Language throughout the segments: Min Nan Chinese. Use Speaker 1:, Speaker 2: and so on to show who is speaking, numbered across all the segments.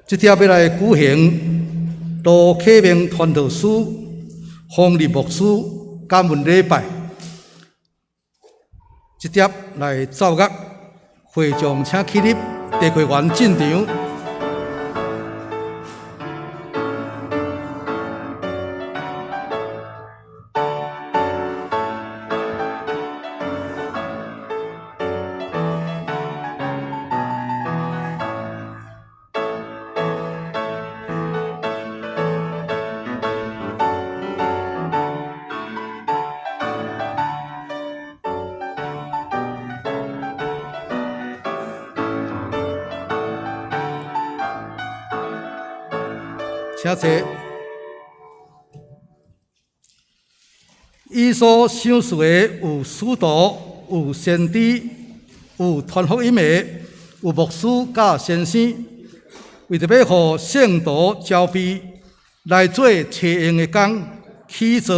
Speaker 1: 這帖欲來舉行羅啟明傳道師、方立牧師感恩禮拜。這帖來奏樂，會眾請起立，地會員進場。請坐。伊所賞賜的有使徒，有先知，有傳福音的，有牧師佮先生，為著欲予聖徒棹備來做齊用的工，起造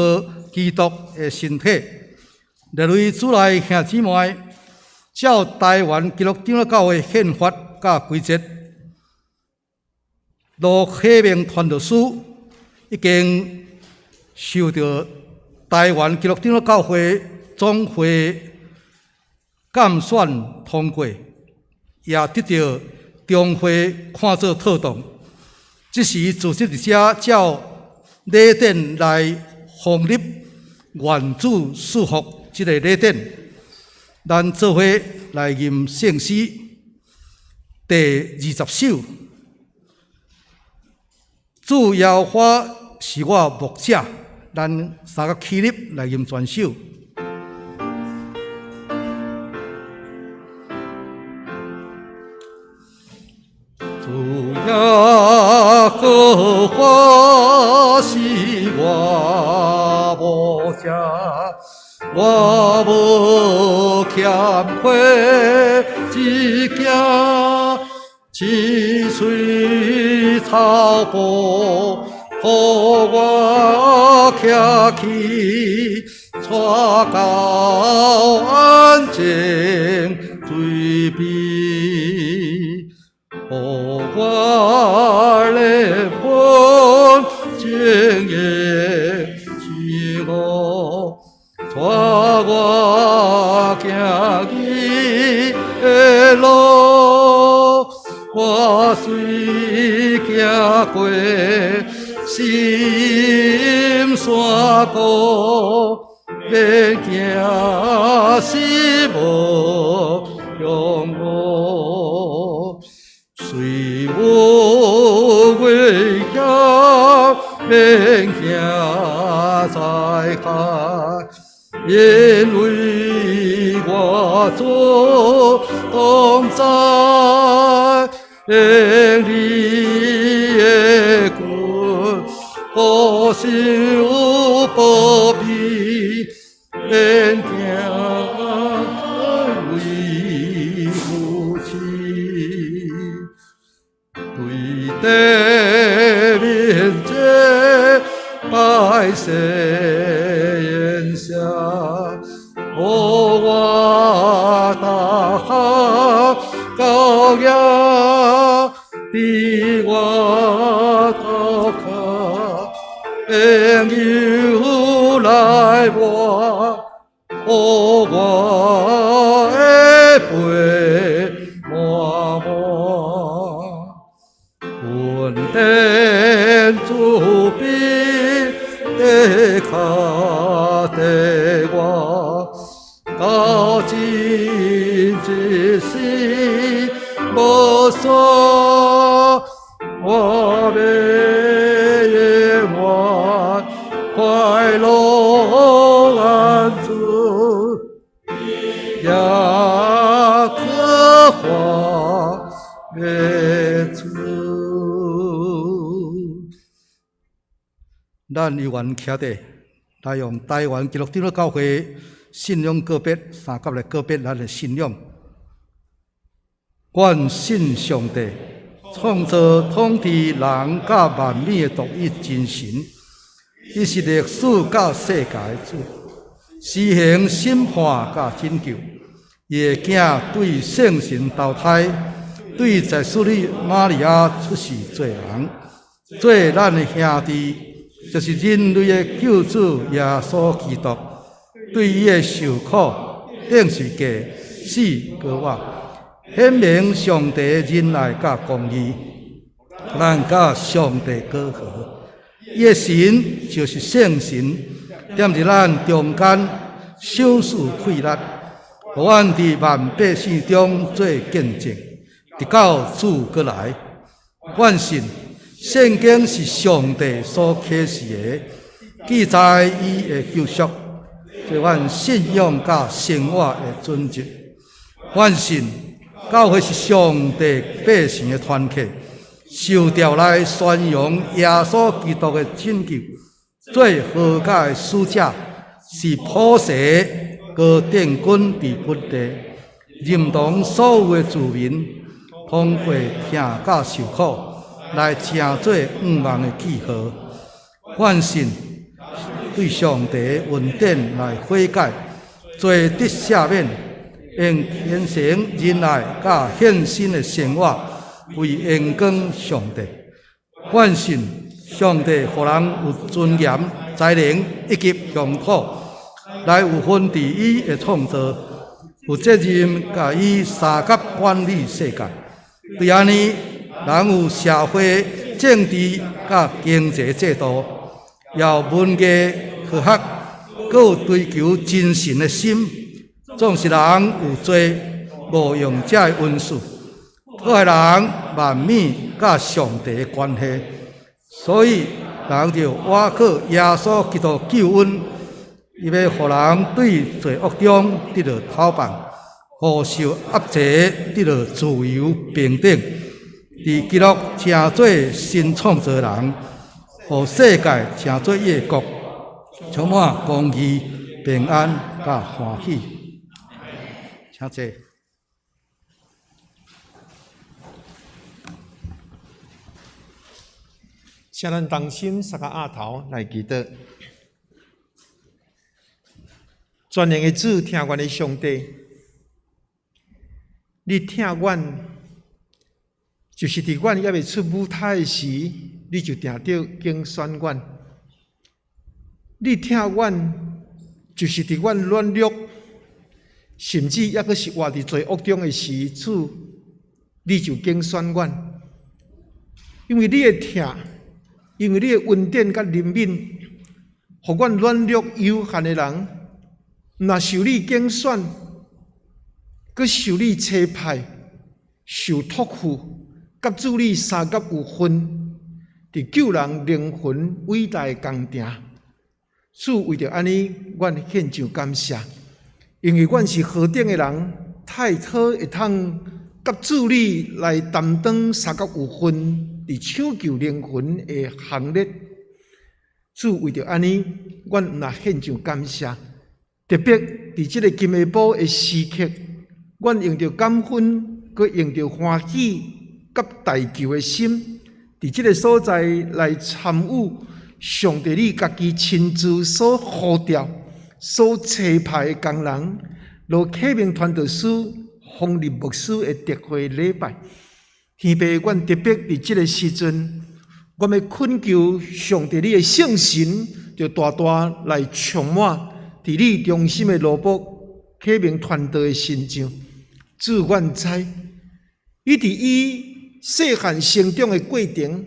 Speaker 1: 基督的身體。列位主內兄姊妹，照台灣基督長老教會憲法佮規則，羅啟明傳道師已經受著台灣基督長老教會總會監選通過，也得著中會看做妥當。這時組織佇遮照禮典來封立願主賜福這個禮典，咱做伙來吟聖詩第20首。主耶和華是我牧者，咱三個起立來吟全首。主耶和華是我牧者，我無欠缺一件。青翠草埔，予我徛去，帶到安靜水邊，予我靈魂淨業之路，帶我行義的路。我雖行過深山谷，免驚死無凶惡。雖有危險，免驚災害，因為我主同在。用你的棍，顧守保庇，免驚危扶持。對地面前擺設筵席，予我大汗膏額。佇我頭殼，用油來抹，予我的杯滿滿。恩典慈悲地跤綴我，到今這世無數。我欲永遠快樂安住，耶和華的厝。咱有緣徛佇來用台灣基督長老教會信仰告別，三甲來告別咱的信仰。阮信上帝，創造統治人佮萬物的獨一真神，伊是歷史佮世界的主，施行審判佮拯救。伊的囝對聖神投胎，對在淑女瑪利亞出世做人，做咱的兄弟，就是人類的救主耶穌基督，對伊的受苦、釘十字架、死、閣活，顯明上帝仁愛佮公義，咱佮上帝和好。伊的神就是聖神，踮佇咱中間賞賜氣力，予阮佇萬百姓中做見證，直到主閣來。阮信聖經是上帝所啟示的，記載伊的救贖，做阮信仰佮生活的準則。阮信教會是上帝百姓的團體，受召來宣揚耶穌基督的拯救，做和解的使者，是普世高殿軍佇本地，認同所有的子民，通過疼佮受苦來成做向望的記號。阮信對上帝恩典來悔改，罪得赦免，用虔誠仁愛佮獻身的生活，為榮光上帝。阮信上帝予人有尊嚴、才能以及鄉土，來有份佇伊的創造，有責任共伊相佮管理世界。對按呢，人有社會、政治佮經濟制度，也有文藝、科學，閣有追求真神的心。總是人有罪，誤用這个恩賜，破壞人萬物佮上帝的關係。所以人著倚靠耶穌基督救恩，伊欲予人對罪惡中得著解放，予受壓制得著自由平等。佇基督成做新創造人，予世界成做伊的國，充滿公義、平安佮歡喜。請坐。
Speaker 2: 請咱同心三個額頭來祈禱。全能的主，疼阮的上帝，你疼阮，就是佇阮猶未出母胎的時，你就定著揀選阮。你疼阮，就是佇阮軟弱，甚至猶閣是活佇罪惡中的時，主，你就揀選阮。因為你的疼，因為你的恩典佮憐憫，予阮軟弱有限的人，毋若受你揀選，閣受你差派，受託付，佮主你相佮有份，佇救人靈魂偉大的工程。主為著按呢，阮獻上感謝，因為阮是何等的人，太討會通佮主你來擔當相佮有份，佇搶救靈魂的行列。主為著按呢，阮毋若獻上感謝。特別佇這个金下晡的時刻，阮用著感恩，閣用著歡喜佮代求的心，佇這个所在來參與上帝你家己親自所呼召、所差派的工人，羅啟明傳道師、方立牧師的特會禮拜。天父，阮特別佇這个時陣，阮欲懇求上帝你的聖神，就大大來充滿佇你忠心的奴僕啟明傳道的身上。主，阮知，伊佇伊細漢成長的過程，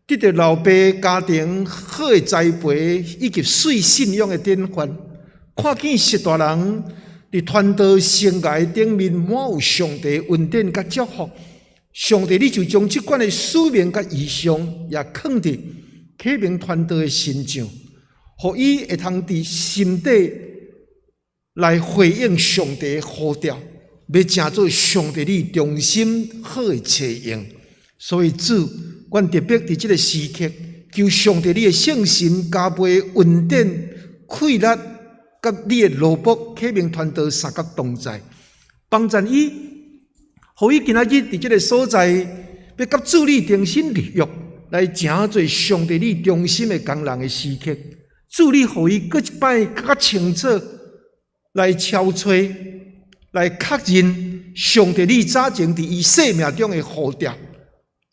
Speaker 2: 得著老爸家庭好的栽培以及媠信仰的典範，看見序大人佇傳道生涯頂面滿有上帝恩典佮祝福，上帝你就將這款的使命佮異象也囥佇啟明傳道的身上，予伊會通佇心底來回應上帝的呼召，欲成做上帝你忠心好的冊用。所以主，阮特別佇這个時刻，求上帝你的聖神加倍恩典、氣力，佮你的奴僕啟明傳道相佮同在，幫贊伊，予伊今仔日佇這个所在，欲佮主你重新立約，來成做上帝你忠心的工人的時刻。主你予伊閣一擺閣較清楚來敲揣來確認上帝你早前佇伊生命中的呼召，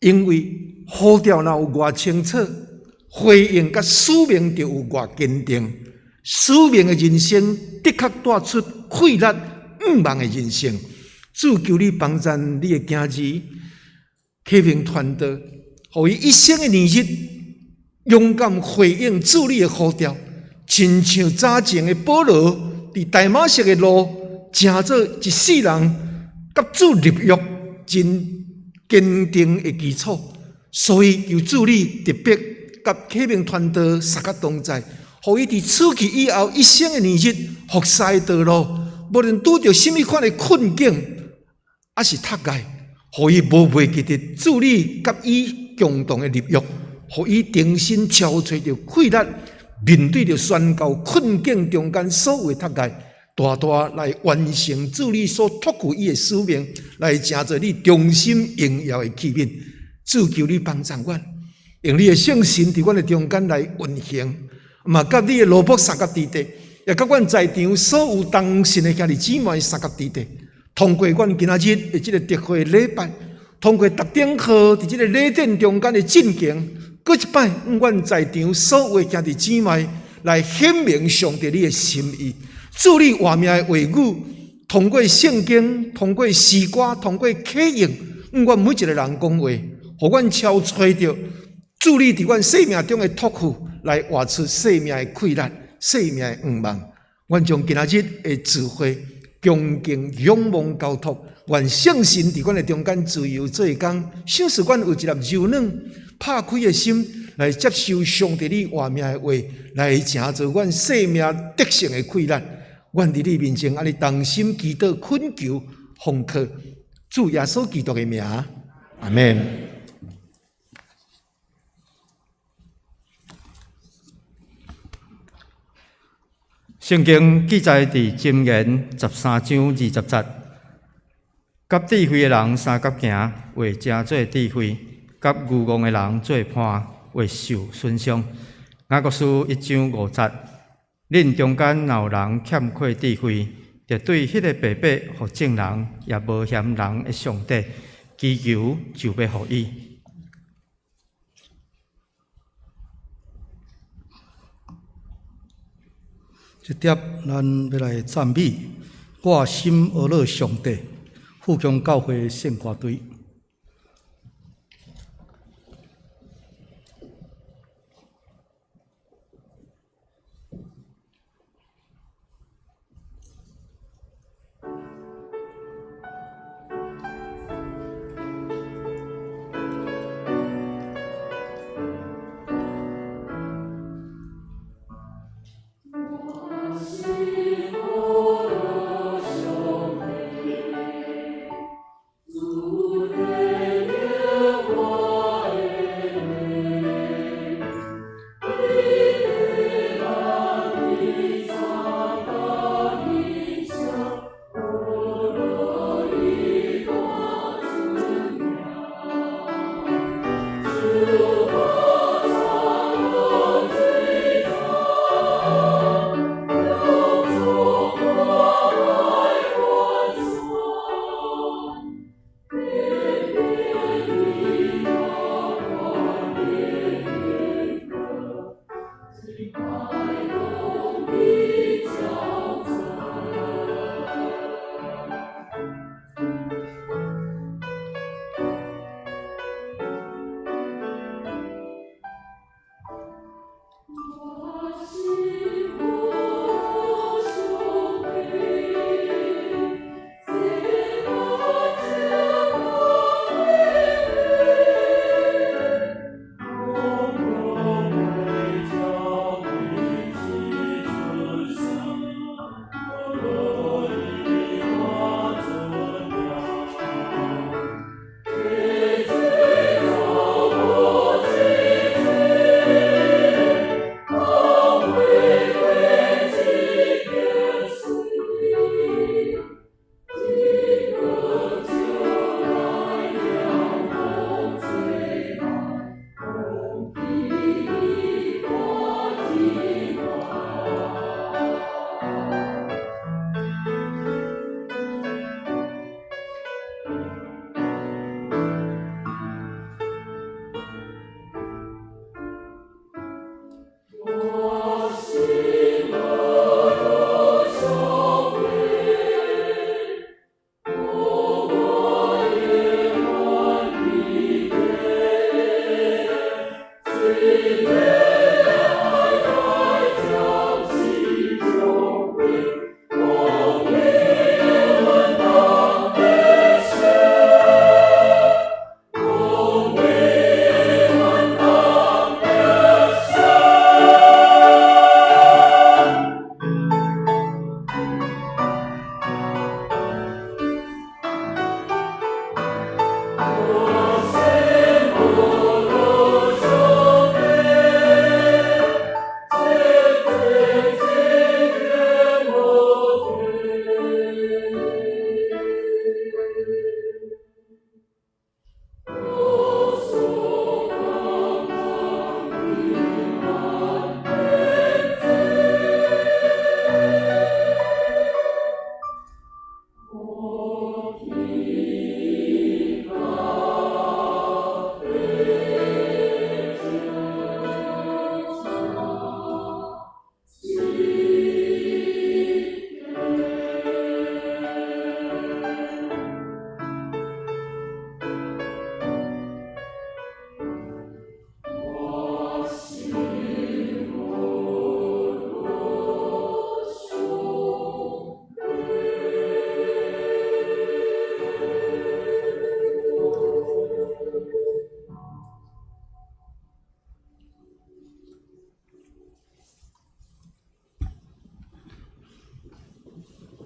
Speaker 2: 因為呼召若有偌清楚，回應佮使命就有偌堅定。使命的人生的確帶出氣力、向望的人生。主求你幫贊你的囝兒，啟明傳道，予伊一生的年日，勇敢回應主你的呼召，親像早前的保羅佇大馬色的路，成做一世人佮主立約真堅定的基礎。所以求主你特別佮啟明傳道相佮同在，予伊佇此去以後一生的年日服侍的道路，無論拄著啥物款的困境，抑是窒礙，予伊無袂記得主你佮伊共同的立約，予伊重新超揣著氣力，面對著宣告困境中間所有的窒礙，大大來完成主你所託付伊的使命，來成做你忠心榮耀的器皿。主求你幫助阮，用你的聖神佇阮的中間來運行，嘛佮你的奴僕相佮佇地，也佮阮在場所有同信的兄弟姊妹相佮佇地。通過阮今仔日的這個特會禮拜，通過特頂號佇這個禮典中間的進行，閣一擺，阮在場所有的兄弟姊妹來顯明上帝你的心意，主你活命的話語，通過聖經，通過詩歌，通過啟應，阮每一個人講話，予阮超揣著主你佇阮生命中的託付，來活出生命的氣力、生命的向望。阮將今仔日的聚會恭敬仰望交託，願聖神佇阮的中間自由做工，賞賜阮有一粒柔軟、拍開的心，來接受上帝你活命的話，來成做阮生命得勝的氣力。阮佇你面前按呢同心祈禱懇求，奉靠主耶穌基督的名，阿們。
Speaker 3: 聖經記載佇箴言13章20節，佮智慧的人相佮行，會成做智慧；佮愚戇的人做伴，會受損傷。雅各書1章5節，恁中間若有人欠缺智慧，就對彼个白白予眾人，也無嫌人的上帝，祈求就欲予伊。
Speaker 1: 這碟咱欲來讚美，我心呵咾上帝，富強教會聖歌隊。
Speaker 4: 我心呵咾上帝，主。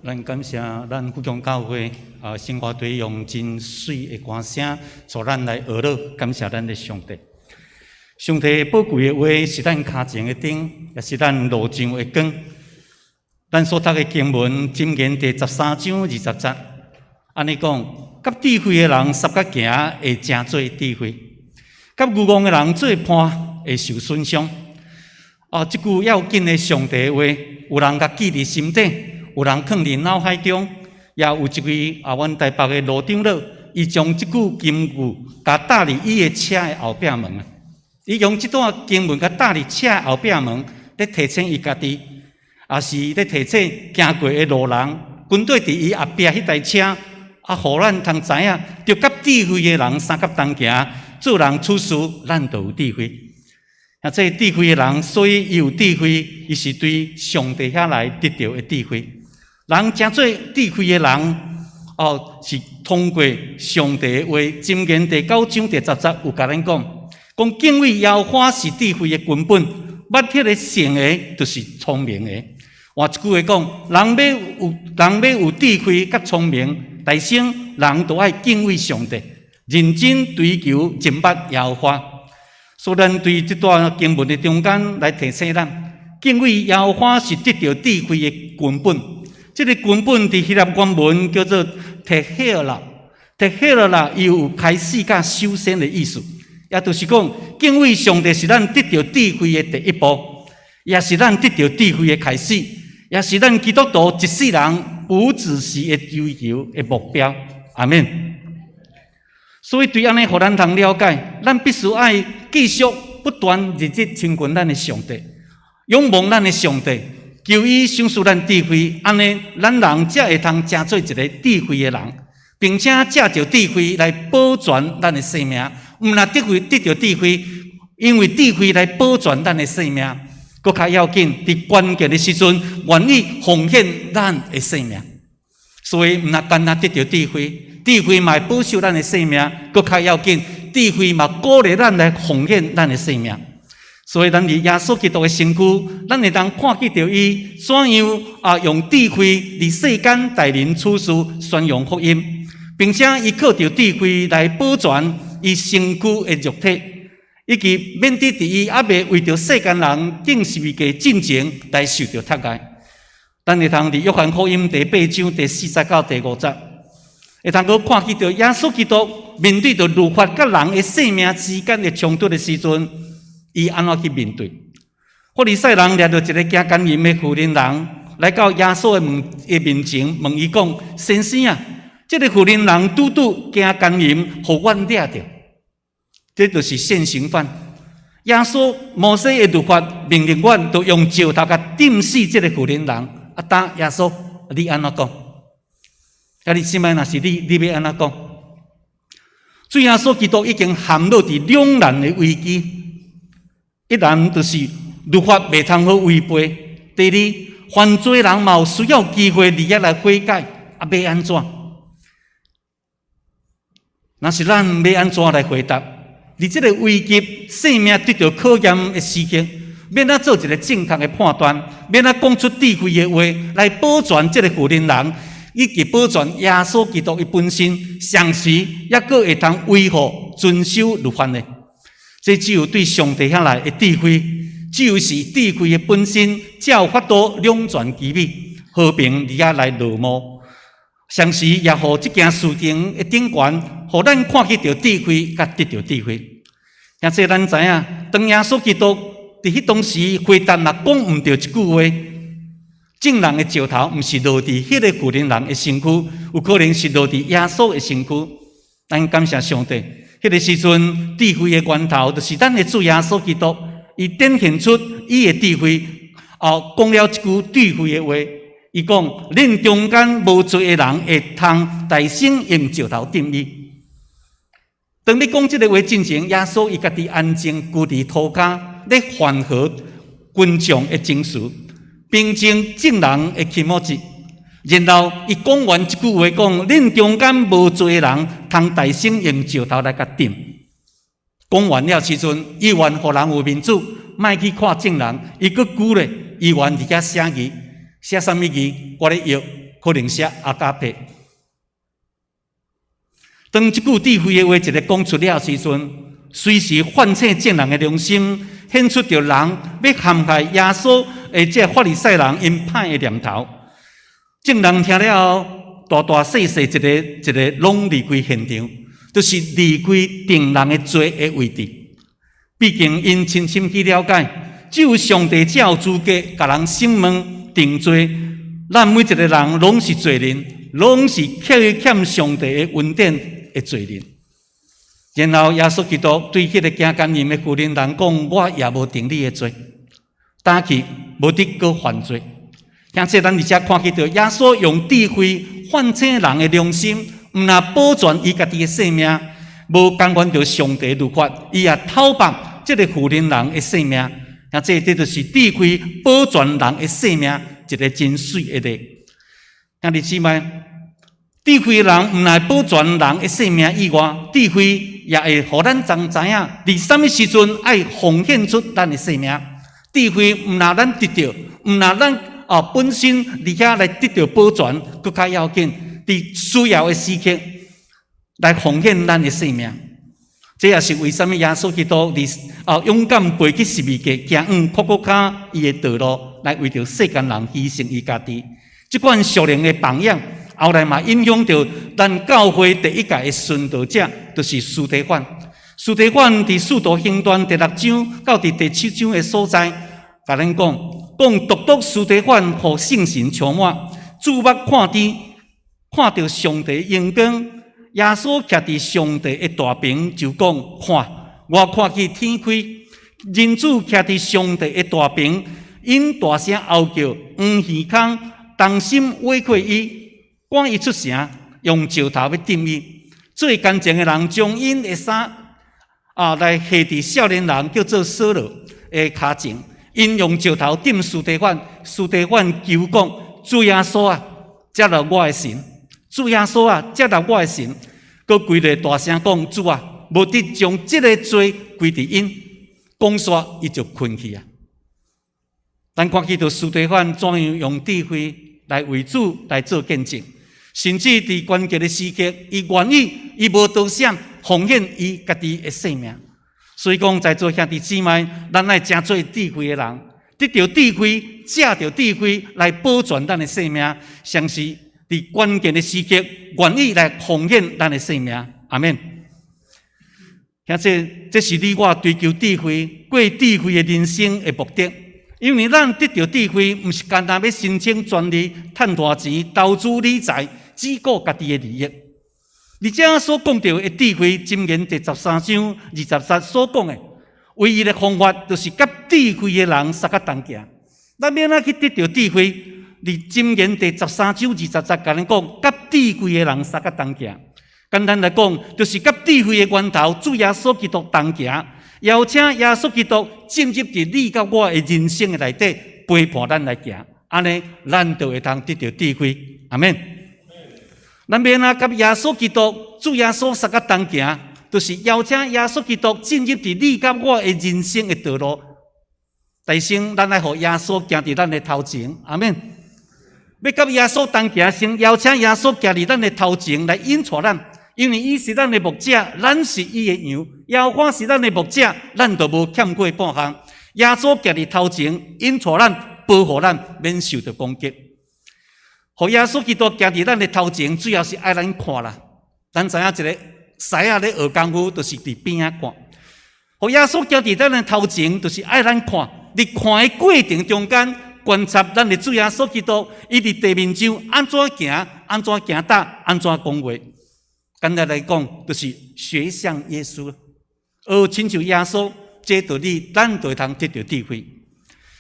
Speaker 4: 咱感謝咱富強教會啊，聖歌隊用真媠的歌聲，帶咱來學樂，感謝咱的上帝。上帝寶貴的話是咱跤前的燈，也是咱路上的光。咱所讀的經文，箴言第13章20節，按呢講，佮智慧的人相佮行，會成做智慧；佮愚戇的人做伴，會受損傷。哦，這句要緊的上帝話，有人共記佇心底，有人囥佇腦海中，也有一位啊，阮台北的羅長老，伊將這句金句共貼佇伊的車的後壁門啊。伊用這段經文共貼佇車的後壁門，咧提醒伊家己，也是咧提醒行過的路人，跟綴佇伊後壁彼台車，啊，予咱通知影，著佮智慧的人相佮同行，做人處事，咱就有智慧。啊，這個智慧的人，所以伊有智慧，伊是對上帝遐來得著的智慧。人成做智慧的人，哦，是通過上帝的話，箴言第9章第10節有共咱講，講敬畏耶和華是智慧的根本，捌彼个聖的，就是聰明的。換一句話講，人欲有智慧佮聰明，首先人都愛敬畏上帝，認真追求認捌耶和華。所以咱對這段經文的中間來提醒咱，敬畏耶和華是得著智慧的根本。這个根本佇希臘原文叫做 תחלה，תחלה 伊有開始佮首先的意思，也就是講，敬畏上帝是咱得著智慧的第一步，也是咱得著智慧的開始，也是咱基督徒一世人無止息的追求的目標。阿們。所以對按呢，予咱通了解，咱必須愛繼續不斷日日親近咱的上帝，仰望咱的上帝，求伊賞賜咱智慧，按呢，咱人才會通成做一个智慧的人，並且藉著智慧來保全咱的性命。毋但得慧得著智慧，因為智慧來保全咱的性命，閣較要緊，佇關鍵的時陣，願意奉獻咱的性命。所以，毋但單單得著智慧，智慧嘛會保守咱的性命，閣較要緊，智慧嘛鼓勵咱來奉獻咱的性命。所以，咱佇耶穌基督的身軀，咱會當看見著伊怎樣啊，用智慧佇世間待人處事，宣揚福音，並且伊靠著智慧來保全伊身軀的肉體，以及免得佇伊猶未為著世間人釘十字架進前來受著迫害。咱會通佇約翰福音第8章第4節到第5節，會通閣看見著耶穌基督面對著律法佮人的性命之間的衝突的時陣，伊按怎去面對？法利賽人掠著一个行姦淫的婦人人來到耶穌的門的面前，問伊講：先生啊，這个婦人人拄拄行姦淫，予阮掠著，這就是現行犯。耶穌摩西的律法命令阮，著用石頭共釘死這个婦人人。啊，當耶穌，你按怎講？啊，你這擺若是你，你欲按怎講？主耶穌基督已經陷落佇兩難的危機，一難就是律法袂通好違背；第二，犯罪人嘛有需要機會佇遐來悔改，啊，欲按怎？若是咱欲按怎來回答？佇這个危急、性命得著考驗的時刻，欲按怎做一个正確的判斷？欲按怎講出智慧的話來保全這个婦人人，以及保全耶穌基督伊本身，同時抑閣會通維護遵守律法呢？這只有對上帝遐來的智慧，只有是智慧的本身，才有法度兩全其美，和平佇遐來落幕。同時也予這件事情的頂懸，予咱看見著智慧，佮得著智慧。兄弟咱知影，當耶穌基督佇彼當時回答若講毋著一句話，眾人的石頭毋是落佇彼个婦人人的身軀，有可能是落佇耶穌的身軀。咱感謝上帝，彼个時陣智慧的源頭，就是咱的主耶穌基督，伊展現出伊的智慧，哦，講了一句智慧的話。伊講：恁中間無罪的人會通大聲用石頭擲伊。當咧講這个話進前，耶穌伊家己安靜跪佇塗跤，咧緩和群眾的情緒，平靜眾人的 kimochi。然後伊講完這句話，講：恁中間無罪的人，通大聲用石頭來共擲。講完了時陣，伊願予人有面子，莫去看眾人，伊閣久咧，伊願佇遐寫字，寫啥物字？我咧約。可能寫 agape。當這句智慧的話一个講出了時陣，隨時喚醒眾人的良心，顯出著人欲陷害耶穌的這法利賽人𪜶歹的念頭。眾人聽了後，大大細細一个一个攏離開現場，就是離開定人的罪的位置。畢竟𪜶深深去了解，只有上帝才有資格共人審問定罪。咱每一个人攏是罪人，攏是欠上帝的恩典的罪人。然後耶穌基督對彼个行姦淫的婦人講：我也無定你的罪，早去無得閣犯罪。兄弟，咱佇遮看見著耶穌用智慧喚醒人的良心，毋但保全伊家己的性命，無甘願著上帝律法，伊也透縛這个婦人的性命。兄弟，這就是智慧保全人的性命，一个真媠的例。兄弟姊妹，智慧人毋但保全人的性命以外，智慧也會予咱知影，佇啥物時陣愛奉獻出咱的性命。智慧毋但咱得著，毋但咱本身佇遐來得著保全，閣較要緊，佇需要的時刻來奉獻咱的性命。這也是為啥物耶穌基督佇勇敢背起十字架，行往各各跤伊的道路，來為著世間人犧牲伊家己。這款屬靈的榜樣，後來嘛影響著咱教會第一屆的殉道者，就是司提反。司提反佇使徒行傳第六章到佇第七章的所在，共咱講，講獨獨司提反予聖神充滿，注目看天，看著上帝榮光，耶穌徛佇上帝的大爿，就講：看，我看見天開，人子徛佇上帝的大爿，𪜶大聲號叫，黃耳空同心圍困伊，趕伊出城，用石頭欲擲伊。做工程的人將𪜶的衫來下佇少年人叫做掃羅的跤前，𪜶用石頭擲司提反，司提反求講：主耶穌啊，接納我的神！主耶穌啊，接納我的神！閣規个大聲講：主啊，無得將這个罪歸佇𪜶。講煞伊就睏去啊！咱看見著司提反怎樣用智慧來為主來做見證，甚至佇關鍵的時刻，伊願意，伊無多想，奉獻伊家己的性命。所以講，在座兄弟姊妹，咱愛成做智慧的人，得著智慧，藉著智慧來保全咱的性命，甚至佇關鍵的時刻，願意來奉獻咱的性命。阿們。兄弟，這是你我追求智慧、過智慧的人生的目的。因為咱得著智慧，毋是干焦欲申請專利、趁大錢、投資理財，只顧家己的利益。而這所講著的智慧，箴言第十三章二十節所講的，唯一的方法，就是佮智慧的人相佮同行。咱欲按怎去得著智慧？佇箴言第十三章二十節共咱講，佮智慧的人相佮同行。簡單來講，就是佮智慧的源頭主耶穌基督同行，邀請耶穌基督進入佇你佮我的人生的內底，陪伴咱來行，按呢，咱就會當得著智慧。阿們。咱欲按怎佮耶穌基督、主耶穌相佮同行，就是邀請耶穌基督進入佇你佮我的人生的道路。第先，咱愛予耶穌行佇咱的頭前。阿們。欲佮耶穌同行，先邀請耶穌行佇咱的頭前來引帶咱，因為伊是咱的牧者，咱是伊的羊。耶和華是咱的牧者，咱就無欠過半項。耶穌行佇頭前引帶咱，保護咱，免受著攻擊。予耶穌基督行佇咱的頭前，主要是愛咱看啦。咱知影一个師仔咧學功夫，就是佇邊仔看。予耶穌行佇咱的頭前，就是愛咱看。佇看的過程中間，觀察咱的主耶穌基督，伊佇地面上按怎行，按怎行踏，按怎講話。簡單來講，就是學像耶穌，學親像耶穌，這道理咱就會通得著智慧。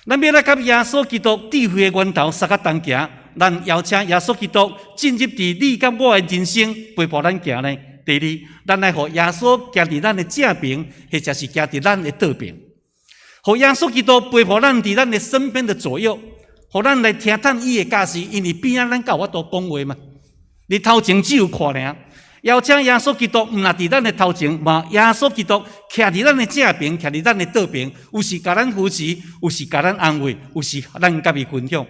Speaker 4: 咱欲來佮耶穌基督智慧的源頭相佮同行，咱邀請耶穌基督進入佇你佮我的人生，陪伴咱行呢。第二，咱愛予耶穌行佇咱的正爿，或者是行佇咱的倒爿，予耶穌基督陪伴咱佇咱的身邊的左右，予咱來聽迵伊的教示，因為邊仔咱才有法度講話嘛。你頭前只有看爾，邀請耶穌基督毋但佇咱的頭前，嘛耶穌基督徛佇咱的正爿，徛佇咱的倒爿，有時共咱扶持，有時共咱安慰，有時咱佮伊分享。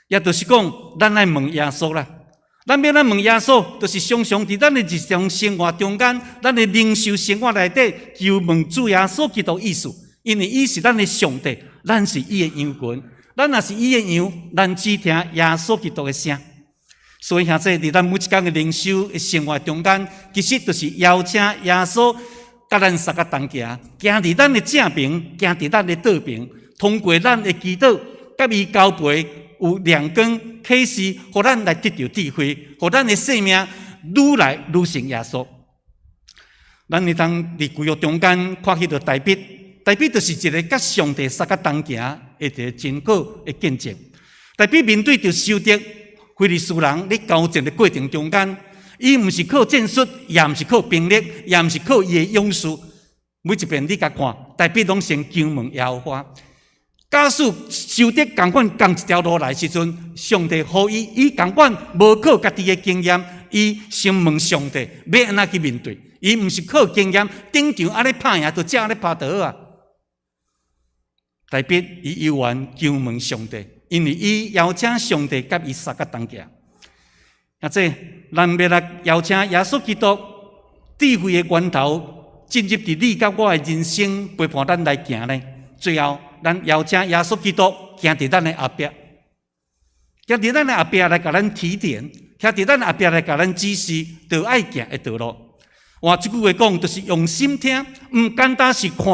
Speaker 4: 也就是講，咱愛問耶穌啦。咱欲按怎問耶穌，就是常常佇咱的日常生活中間，咱的靈修生活內底，求問主耶穌基督意思，因為伊是咱的上帝，咱是伊的羊群，咱若是伊的羊，咱只聽耶穌基督的聲。所以兄弟，佇咱每一工的靈修的生活中間，其實就是邀請耶穌佮咱相佮同行，行佇咱的正爿，行佇咱的倒爿，通過咱的祈禱，佮伊交陪，有亮光啟示，予咱來得著智慧，予咱的生命愈來愈像耶穌。咱會當佇舊約中間看彼個大衛，大衛就是一個佮上帝相佮同行的一个真好的見證。大衛面對著仇敵非利士人咧交戰的過程中間，伊毋是靠戰術，也毋是靠兵力，也毋是靠伊的勇士。每一遍你共看，大衛攏先求問耶和華。假使仇敵仝款仝一條路來時陣，上帝予伊，伊仝款無靠家己的經驗，伊先問上帝欲按怎去面對。伊毋是靠經驗，頂場按呢拍贏，就照按呢拍就好啊。大衛伊猶原求問上帝，因為伊邀請上帝佮伊相佮同行。啊，這咱欲來邀請耶穌基督智慧的源頭進入佇你佮我的人生，陪伴咱來行呢。最後，咱邀請耶穌基督行佇咱的後壁，行佇咱的後壁來共咱提點，行佇咱後壁來共咱指示，著愛行的道路。換一句話講，就是用心聽，毋簡單是看，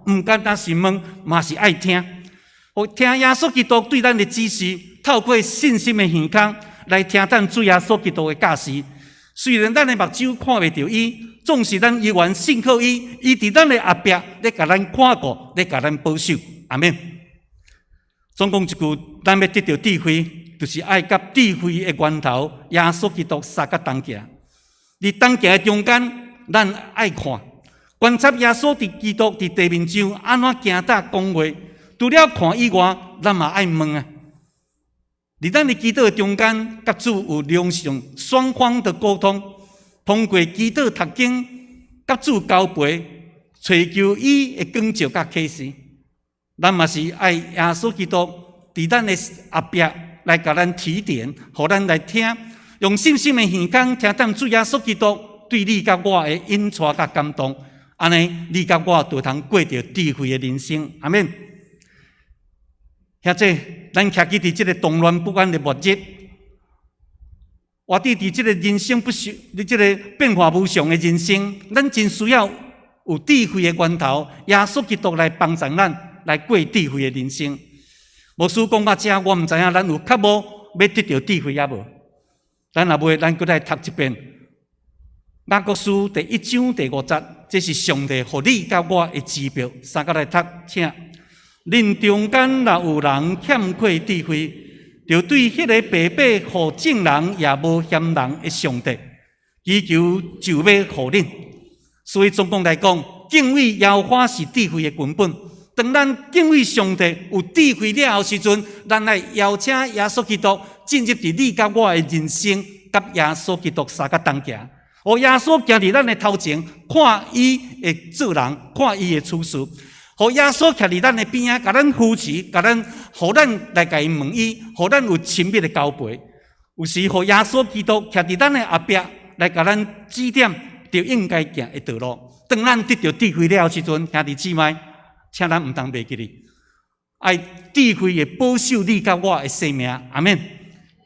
Speaker 4: 毋簡單是問，嘛是愛聽。予聽耶穌基督對咱的指示，透過信心的耳孔來聽咱主耶穌基督的教示。雖然咱的目睭看袂著伊，總是咱猶原信靠伊，伊佇咱的後壁咧共咱看顧，咧共咱保守。阿們。總講一句，咱欲得著智慧，就是愛佮智慧的源頭耶穌基督相佮同行。佇同行的中間，咱愛看觀察耶穌佇基督佇地面上按怎行踏講話。除了看以外，咱嘛愛問啊。佇咱的祈禱中間，佮主有良性雙方的溝通，通過祈禱讀經，佮主交陪，揣求伊的光照佮啟示。咱嘛是愛耶穌基督佇咱的後壁來共咱提點，予咱來聽，用信心的耳孔聽咱主耶穌基督對你佮我的引帶佮感動，按呢你佮我就通過著智慧的人生。阿們。兄弟，咱徛起佇這个動亂不安的末日，活佇佇這个人生不息、佇這个變化無常的人生，咱真需要有智慧的源頭，耶穌基督來幫助咱來過智慧的人生。牧師講到這，我毋知影咱有渴慕欲得著智慧抑無？咱若袂，咱閣來讀一遍雅各書第一章第五節，這是上帝予你佮我的指標。三個來讀，請。恁中間若有人欠缺智慧，就對彼个白白予眾人也無嫌人的上帝，祈求就欲予恁。所以總共來講，敬畏耶和華是智慧的根本。當咱敬畏上帝有智慧了後時陣，咱來邀請耶穌基督進入佇你佮我的人生，佮耶穌基督相佮同行。予耶穌行佇咱的頭前，看伊的做人，看伊的處事。予耶穌徛佇咱的邊仔，共咱扶持，共咱，予咱來共伊問伊，予咱有親密的交陪。有時予耶穌基督徛佇咱的後壁，來共咱指點，著應該行的道路。當咱得著智慧了時陣，兄弟姊妹，請咱毋通袂記得，愛智慧會保守你佮我的生命。阿們。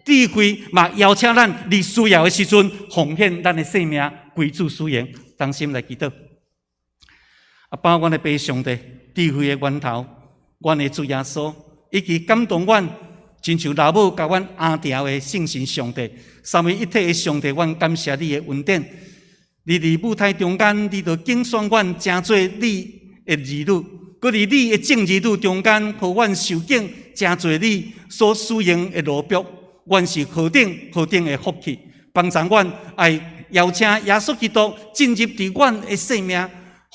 Speaker 4: 智慧嘛邀請咱佇需要的時陣，奉獻咱的生命歸主使用。同心來祈禱。阿爸，阮的父上帝，智慧的源頭，阮的主耶穌，以及感動阮，親像老母共阮阿牢的聖神上帝，三位一體的上帝，阮感謝你的恩典。你佇母胎中間，你就揀選阮，成做你的兒女；閣佇你的眾兒女中間，予阮受揀，成做你所使用的奴僕。阮是何等何等的福氣，幫助阮愛邀請耶穌基督進入佇阮的生命，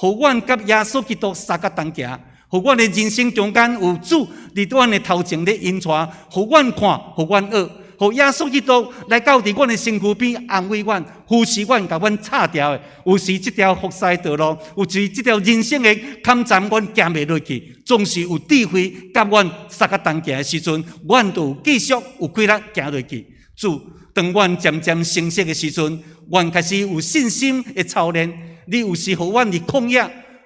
Speaker 4: 予阮佮耶穌基督相佮同行，予阮的人生中間有主佇阮的頭前咧引帶，予阮看，予阮學，予耶穌基督來到佇阮的身軀邊安慰阮、扶持阮、共阮插牢的。有時這條服侍道路，有時這條人生的坎站，阮行袂落去，總是有智慧佮阮相佮同行的時陣，阮就繼續有氣力行落去。主，當阮漸漸成熟的時陣，阮開始有信心的操練。你有時予阮佇曠野，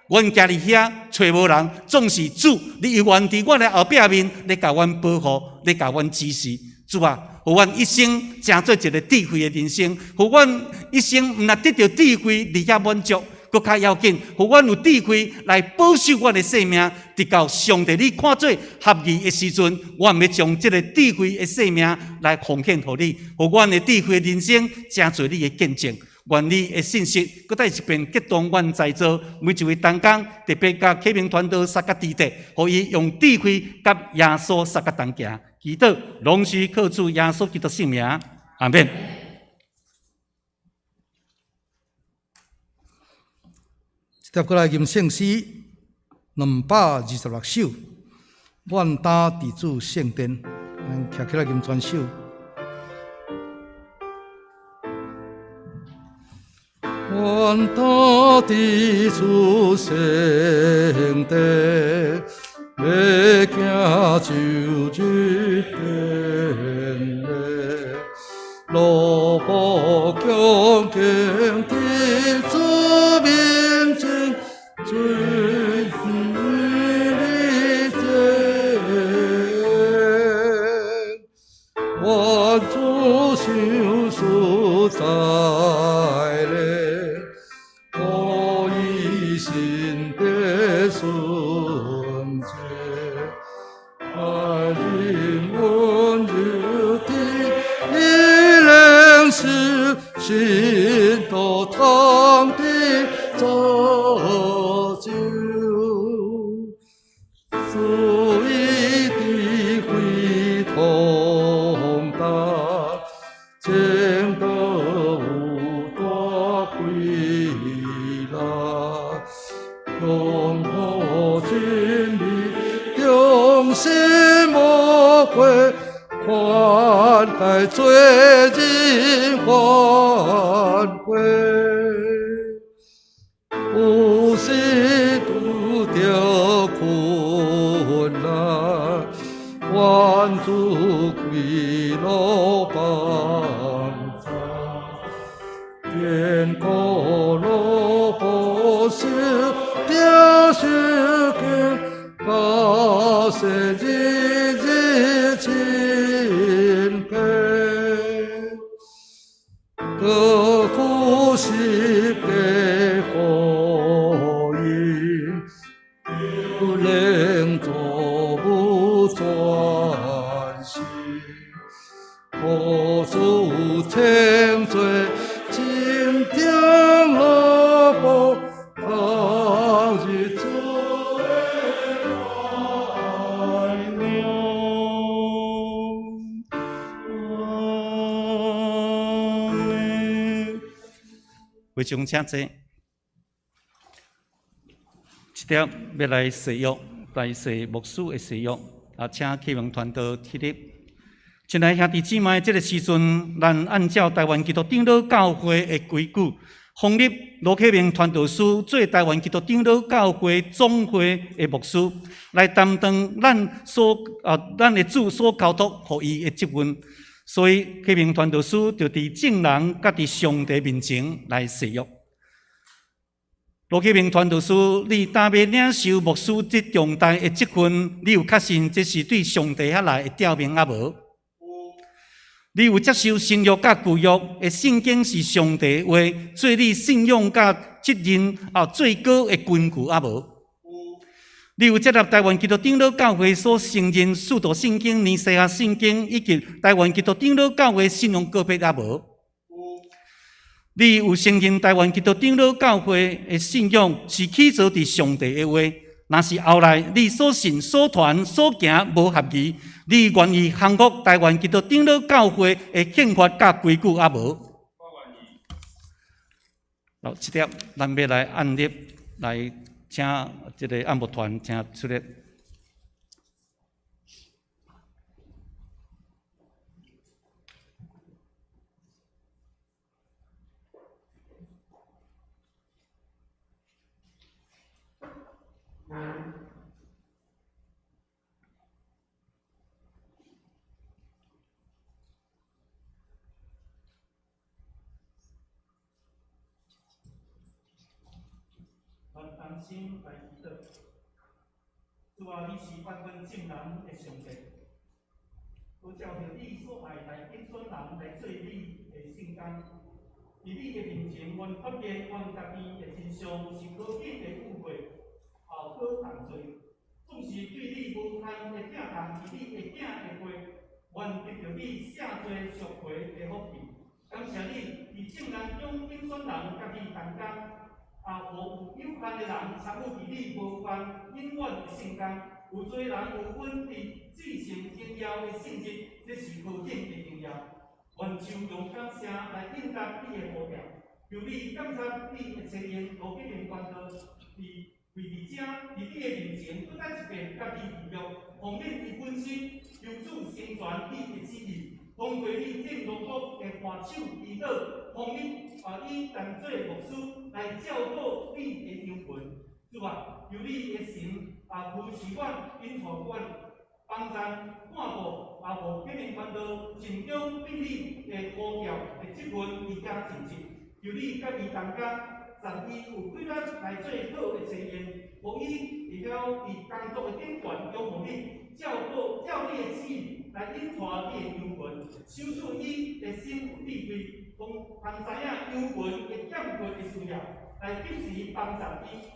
Speaker 4: 阮行佇遐揣無人，總是主，你永遠佇阮的後壁面，咧共阮保護，咧共阮指示。主啊，予阮一生成做一个智慧的人生，予阮一生毋但得著智慧而遐滿足，閣較要緊，予阮有智慧來保守阮的性命，直到上帝你看做合宜的時陣，阮欲將這个智慧的性命來奉獻予你，予阮的智慧人生成做你的見證。願你的信息，閣再一遍激動阮在座每一位同工，特別佮啟明傳道相佮弟弟，予伊用智慧佮耶穌相佮同行。祈禱，攏是靠主耶穌基督聖名，阿們。
Speaker 1: 接過來吟聖詩226首，願擔佇主聖殿，咱徛起來吟全首。願擔佇主聖殿，欲行就入殿內，路步恭敬佇主面前，尊禮前，願主賞賜在咧，予伊心得純潔，愛人溫柔的靈是信道堂的造就，主以智慧通達，前途有大快樂，永保真理，忠心無悔，寬解罪人犯過。有時拄著困難，願主快樂幫助，堅固路步修定修經，到世日日親近。得苦十架福音，有靈造物全新，予主稱做真正路步，當日主的快樂。
Speaker 4: 阿們。會眾請坐。這條欲來誓約，來誓牧師的誓約，啊，請啟明傳道起立。親愛兄弟姊妹，這个時陣，咱按照台灣基督長老教會的規矩，封立羅啟明傳道師做台灣基督長老教會總會的牧師，來擔當咱所啊，咱的主所交託予伊的職分。所以啟明傳道師就佇眾人佮佇上帝面前來誓約。羅啟明傳道師，你擔欲領受牧師這重大的職分，你有確信這是對上帝遐來的調命抑無？你有接受新約佮舊約的聖經是上帝話，做你信仰佮責任啊最高的根據抑無？你有接納台灣基督長老教會所承認使徒聖經、尼西亞聖經以及台灣基督長老教會信仰告白抑無？你有承認台灣基督長老教會的信仰是起自佇上帝的話？若是後來你所信、所傳、所行無合宜，你願意降服台灣基督長老教會的憲法佮規矩抑無？好，這粒咱欲來按立，來請這个按牧團請出列。
Speaker 5: 心來祈禱。主啊，你是萬軍眾人的上帝，閣照著你所愛來揀選人來做你的聖工。佇你的面前，阮發現阮家己的真相是何等的污穢，後閣重罪，總是對你無胎的疼痛，佇你的囝的血，阮得著你赦罪贖回的福氣。感謝你，佇眾人中揀選人佮你同工，啊，予有有限的人參與佇你無限永遠的聖工，有濟人有阮佇至聖榮耀的聖日，這是何等的榮耀！願就用感謝來應答你的呼召，求你監察你的差役羅啟明傳道，佇跪佇遮，佇你的面前，閣再一遍佮你立約，奉免伊本身，求主成全你的旨意，通過你進入國的華手祈禱，奉你啊，伊當做牧師來照顧你的羊群。主啊，求你的神啊，扶持阮，引導阮，幫助幹部啊，予啟明傳道盡忠對你的呼召的職分愈加盡職。求你佮伊同工，讓伊有規律來做好的差役，予伊會曉佇工作的頂懸仰望你，照顧照你的旨意來引帶你的羊群，賞賜伊的心有智慧，通通知影羊群的欠缺的需要，來及時幫助伊。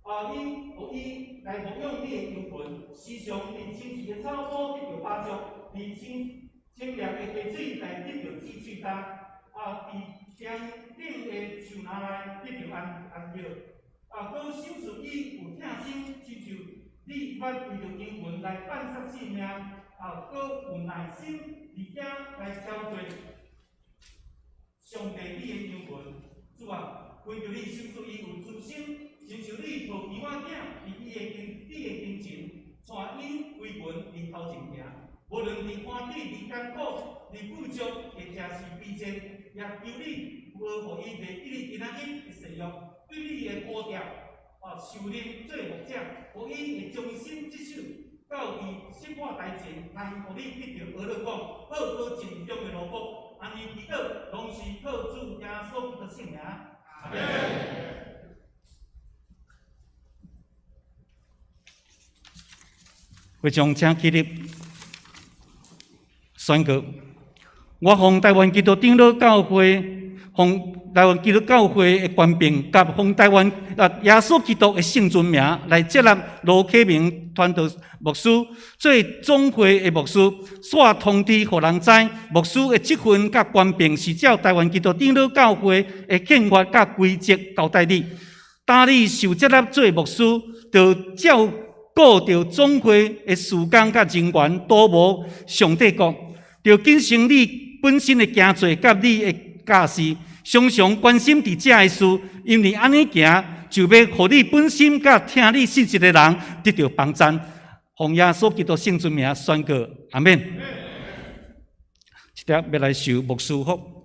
Speaker 5: 啊，伊予伊來牧養你的羊群，時常佇青翠的草坡得著飽足，佇清清涼的溪水來得著止喙焦，啊，佇天頂的樹林內得著安安歇。啊，閣賞賜伊有疼心，親像你捌為著羊群來放捨性命，啊，閣有耐心佇遐來操作上帝你的羊群。主啊，為著你賞賜伊有慈心，親像你抱嬰仔囝佇伊的跟你的跟前，帶𪜶歸群佇頭前行。無論佇歡喜、佇艱苦、佇富足，或者是卑賤，也求你無予伊袂記你今仔日的誓約，對你的呼召，啊，受任做牧者，予伊會忠心職守，到佇審判台前，通予你得著呵咾講，好閣盡忠的奴僕，按呢祈禱，攏是靠主耶穌基督聖名。阿們。
Speaker 4: 會長請起立宣告。我奉臺灣基督長老教會，奉臺灣基督教會的權柄，佮奉臺灣啊耶穌基督的聖尊名，來接納羅啟明傳道牧師做總會的牧師。煞通知予人知，牧師的職分佮權柄是照臺灣基督長老教會的憲法佮規則交代你。當你受接納做牧師，著照顧著總會的事工佮人員，都無上帝國，著謹慎你本身的行做佮你的教示，常常關心佇遮的事，因為按呢行，就欲予你本身佮聽你信息的人得著幫贊。奉耶穌基督聖尊名宣告，阿們。這下欲來受牧師福。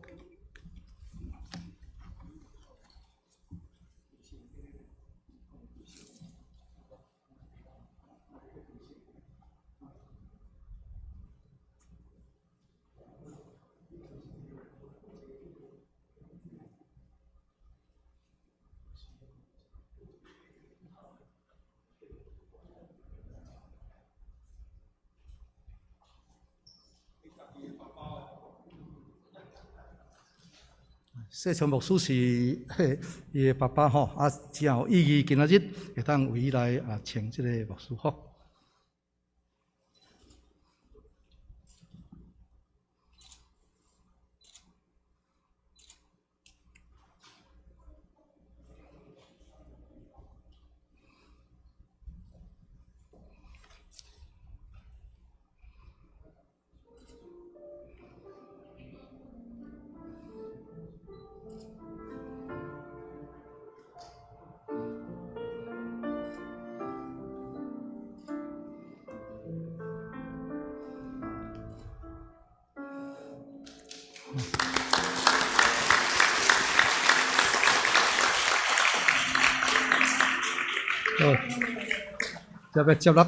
Speaker 1: 世昌牧師是伊的爸爸吼，啊，真有意義。今仔日會當為伊來啊穿這個牧師服。好，接欲接納。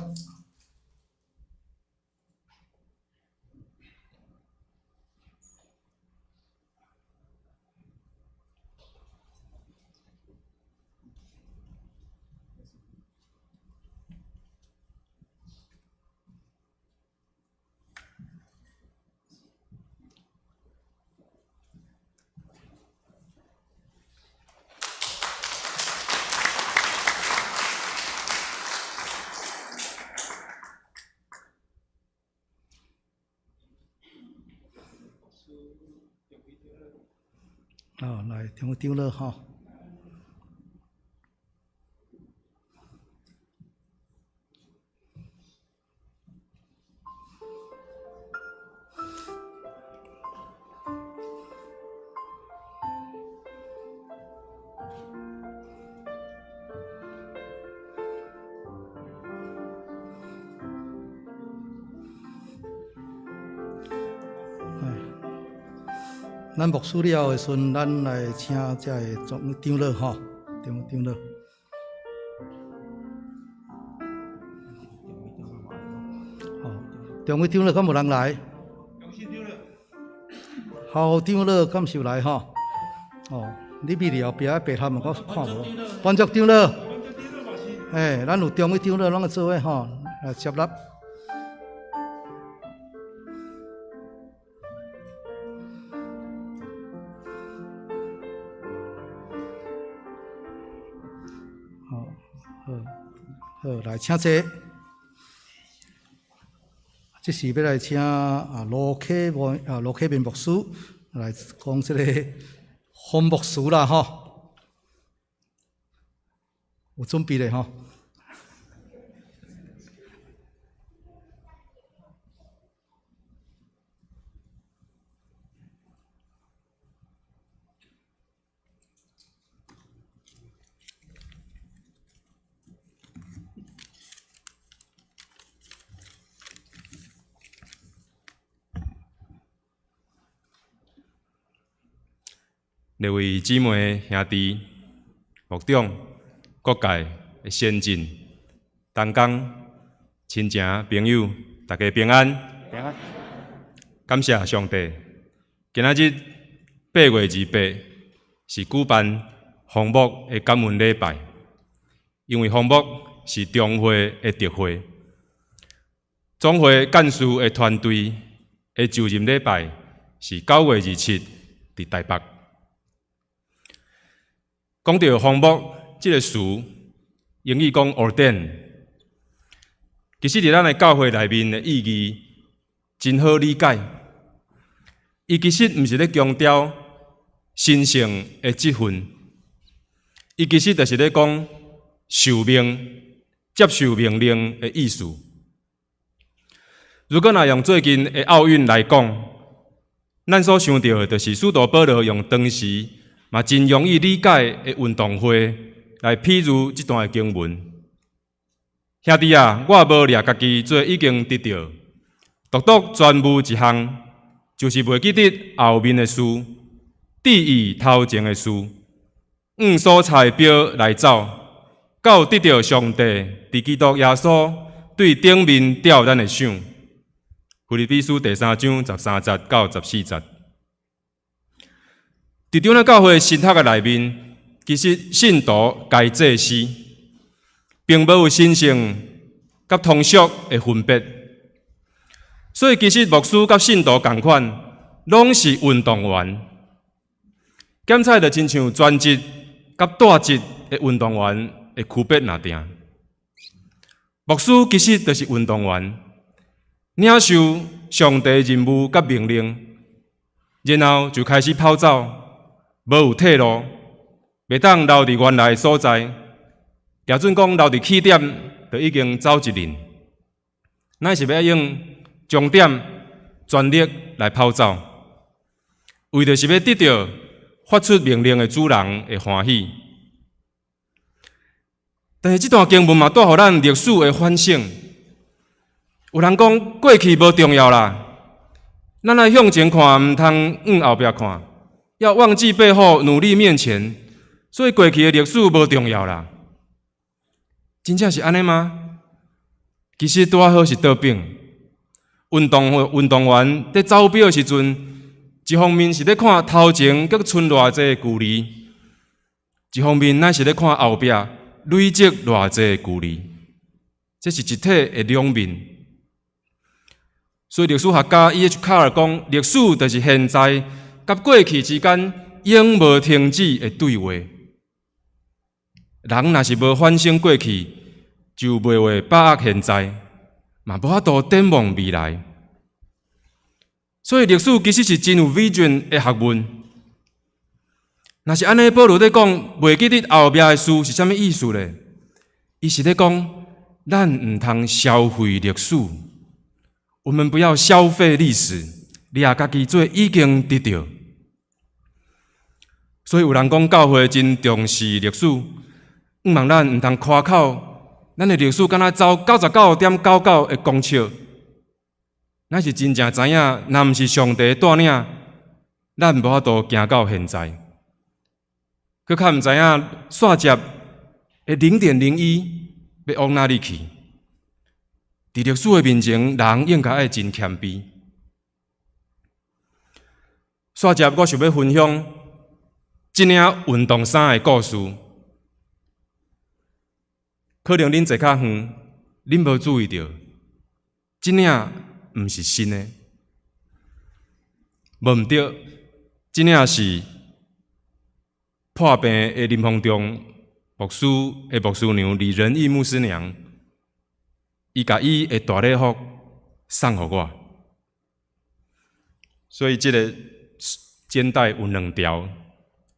Speaker 1: 中位長老吼。咱牧師了的時陣，咱來請這个總長老吼，長長老。哦，中位長老敢無人來？校長老敢是有來吼？哦，你秘佇後壁白衫我看無。班長長老，嘿，咱有中位長老攏會做伙吼，來接納。好，好，好，來請坐。這時欲來請啊盧啟文啊盧啟明牧師來講這個封牧詞啦吼，有準備咧吼。
Speaker 6: 各位姊妹兄弟、牧長、各界的先進、同工、親情朋友，大家平安。
Speaker 4: 平安。
Speaker 6: 感謝上帝，今仔日8月28是舉辦封牧的感恩禮拜，因為封牧是中會的特會，總會幹事的團隊的就任禮拜是9月27佇台北。講到封牧這个詞，英語講 ordain，其實佇咱的教會內面的意義真好理解。伊其實毋是咧強調神聖的職分，伊其實就是咧講受命、接受命令的意思。如果若用最近的奧運來講，咱所想著的就是使徒保羅用當時嘛真容易理解的運動會來譬喻這段的經文。兄弟啊，我無掠家己做已經得著，獨獨專務一項，就是袂記得後面的事，注意頭前的事，向所差的標來走，到得著上帝佇基督耶穌對頂面吊咱的賞。腓立比書第三章十三節到十四節。佇長老教會神學的內面，其實信徒該祭司，並無有神聖佮通俗的分別，所以其實牧師佮信徒仝款，攏是運動員。檢採就親像專職佮帶職的運動員的區別爾定。牧師其實就是運動員，領受上帝任務佮命令，然後就開始跑走。無有退路，袂當留佇原來的所在。標準講留佇起點，就已經走一輪。咱是欲用終點全力來跑走，為著是欲得著發出命令的主人的歡喜。但是這段經文嘛，帶予咱歷史的反省。有人講過去無重要啦，咱愛向前看，毋通向後壁看。要忘記背後，努力面前，所以過去的歷史無重要啦。真正是按呢嗎？其實拄仔好是倒反。運動運動員佇走標的時陣，一方面是咧看頭前閣賰偌濟距離，一方面乃是咧看後壁累積偌濟距離。這是一體的兩面。所以歷史學家 E.H. 卡爾講，歷史就是現在佮過去之間永無停止的對話。人若是無反省過去，就袂會把握現在，嘛無法度展望未來。所以歷史其實是真有 vision 的學問。若是按呢，保羅咧講袂記得後壁的事是啥物意思咧？伊是咧講，咱毋通消費歷史，我們不要消費歷史，掠家己做已經得著。所以有人講教會真重視歷史，向望咱毋通誇口，咱的歷史敢若走99.99的公尺，咱是真正知影，若毋是上帝帶領，咱無法度行到現在。閣較毋知影煞接的0.01欲往哪裡去？佇歷史的面前，人應該愛真謙卑。煞接我想欲分享這領運動衫的故事。可能恁坐較遠，恁無注意著，這領毋是新的，無毋對，這領是破病的林鳳中牧師的牧師娘李仁義牧師娘，伊共伊的大禮服送予我，所以這个肩帶有兩條，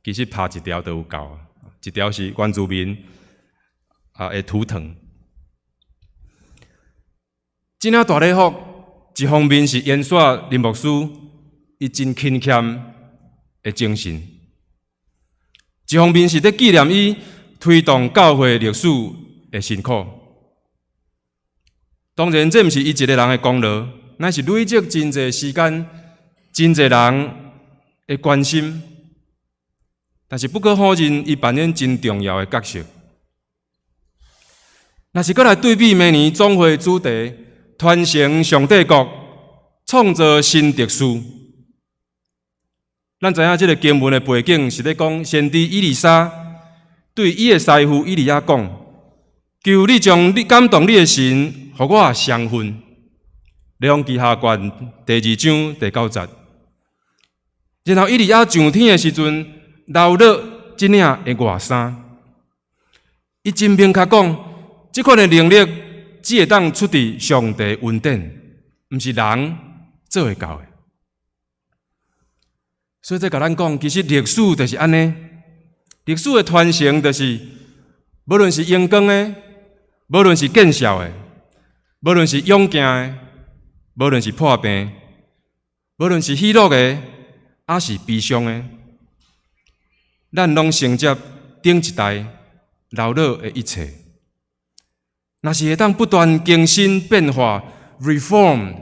Speaker 6: 其實拍一條就有夠，一條是原住民的圖騰。這領大禮服一方面是延續林牧師伊真勤儉的精神，一方面是咧紀念伊推動教會歷史的辛苦。當然，這毋是伊一个人的功勞，乃是累積真濟時間、真濟人的關心。但是不可否認，伊扮演真重要的角色。若是閣來對比明年總會主題，傳承上帝國，創造新秩序。咱知影這个經文的背景是咧講，先知以利沙對伊的師傅以利亞講：求你將你感動你的神，予我雙份。列王紀下卷第二章第九節。然後以利亞上天的時陣，留落這領的外衫。伊真明確講，這款的能力只會當出佇上帝恩典，毋是人做會到的。所以這共咱講，其實歷史就是按呢，歷史的傳承就是，無論是榮光的，無論是見笑的，無論是勇健的，無論是破病，無論是喜樂的，抑是悲傷的，咱攏承接頂一代留落的一切。若是會當不斷更新變化，reform，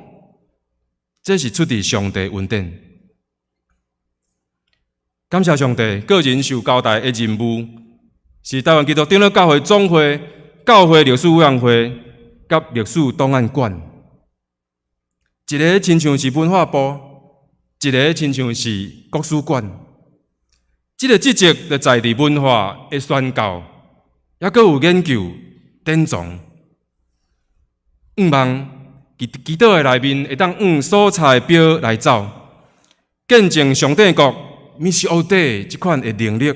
Speaker 6: 這是出佇上帝恩典。感謝上帝，個人受交代的任務是台灣基督長老教會總會教會歷史委員會佮歷史檔案館。一个親像是文化部，一个親像是國史館。這个職責就在佇文化的宣教，抑閣有研究典藏。向望祈祈禱的內面會當按所插的標來走，見證上帝國 Missio Dei 這款的能力，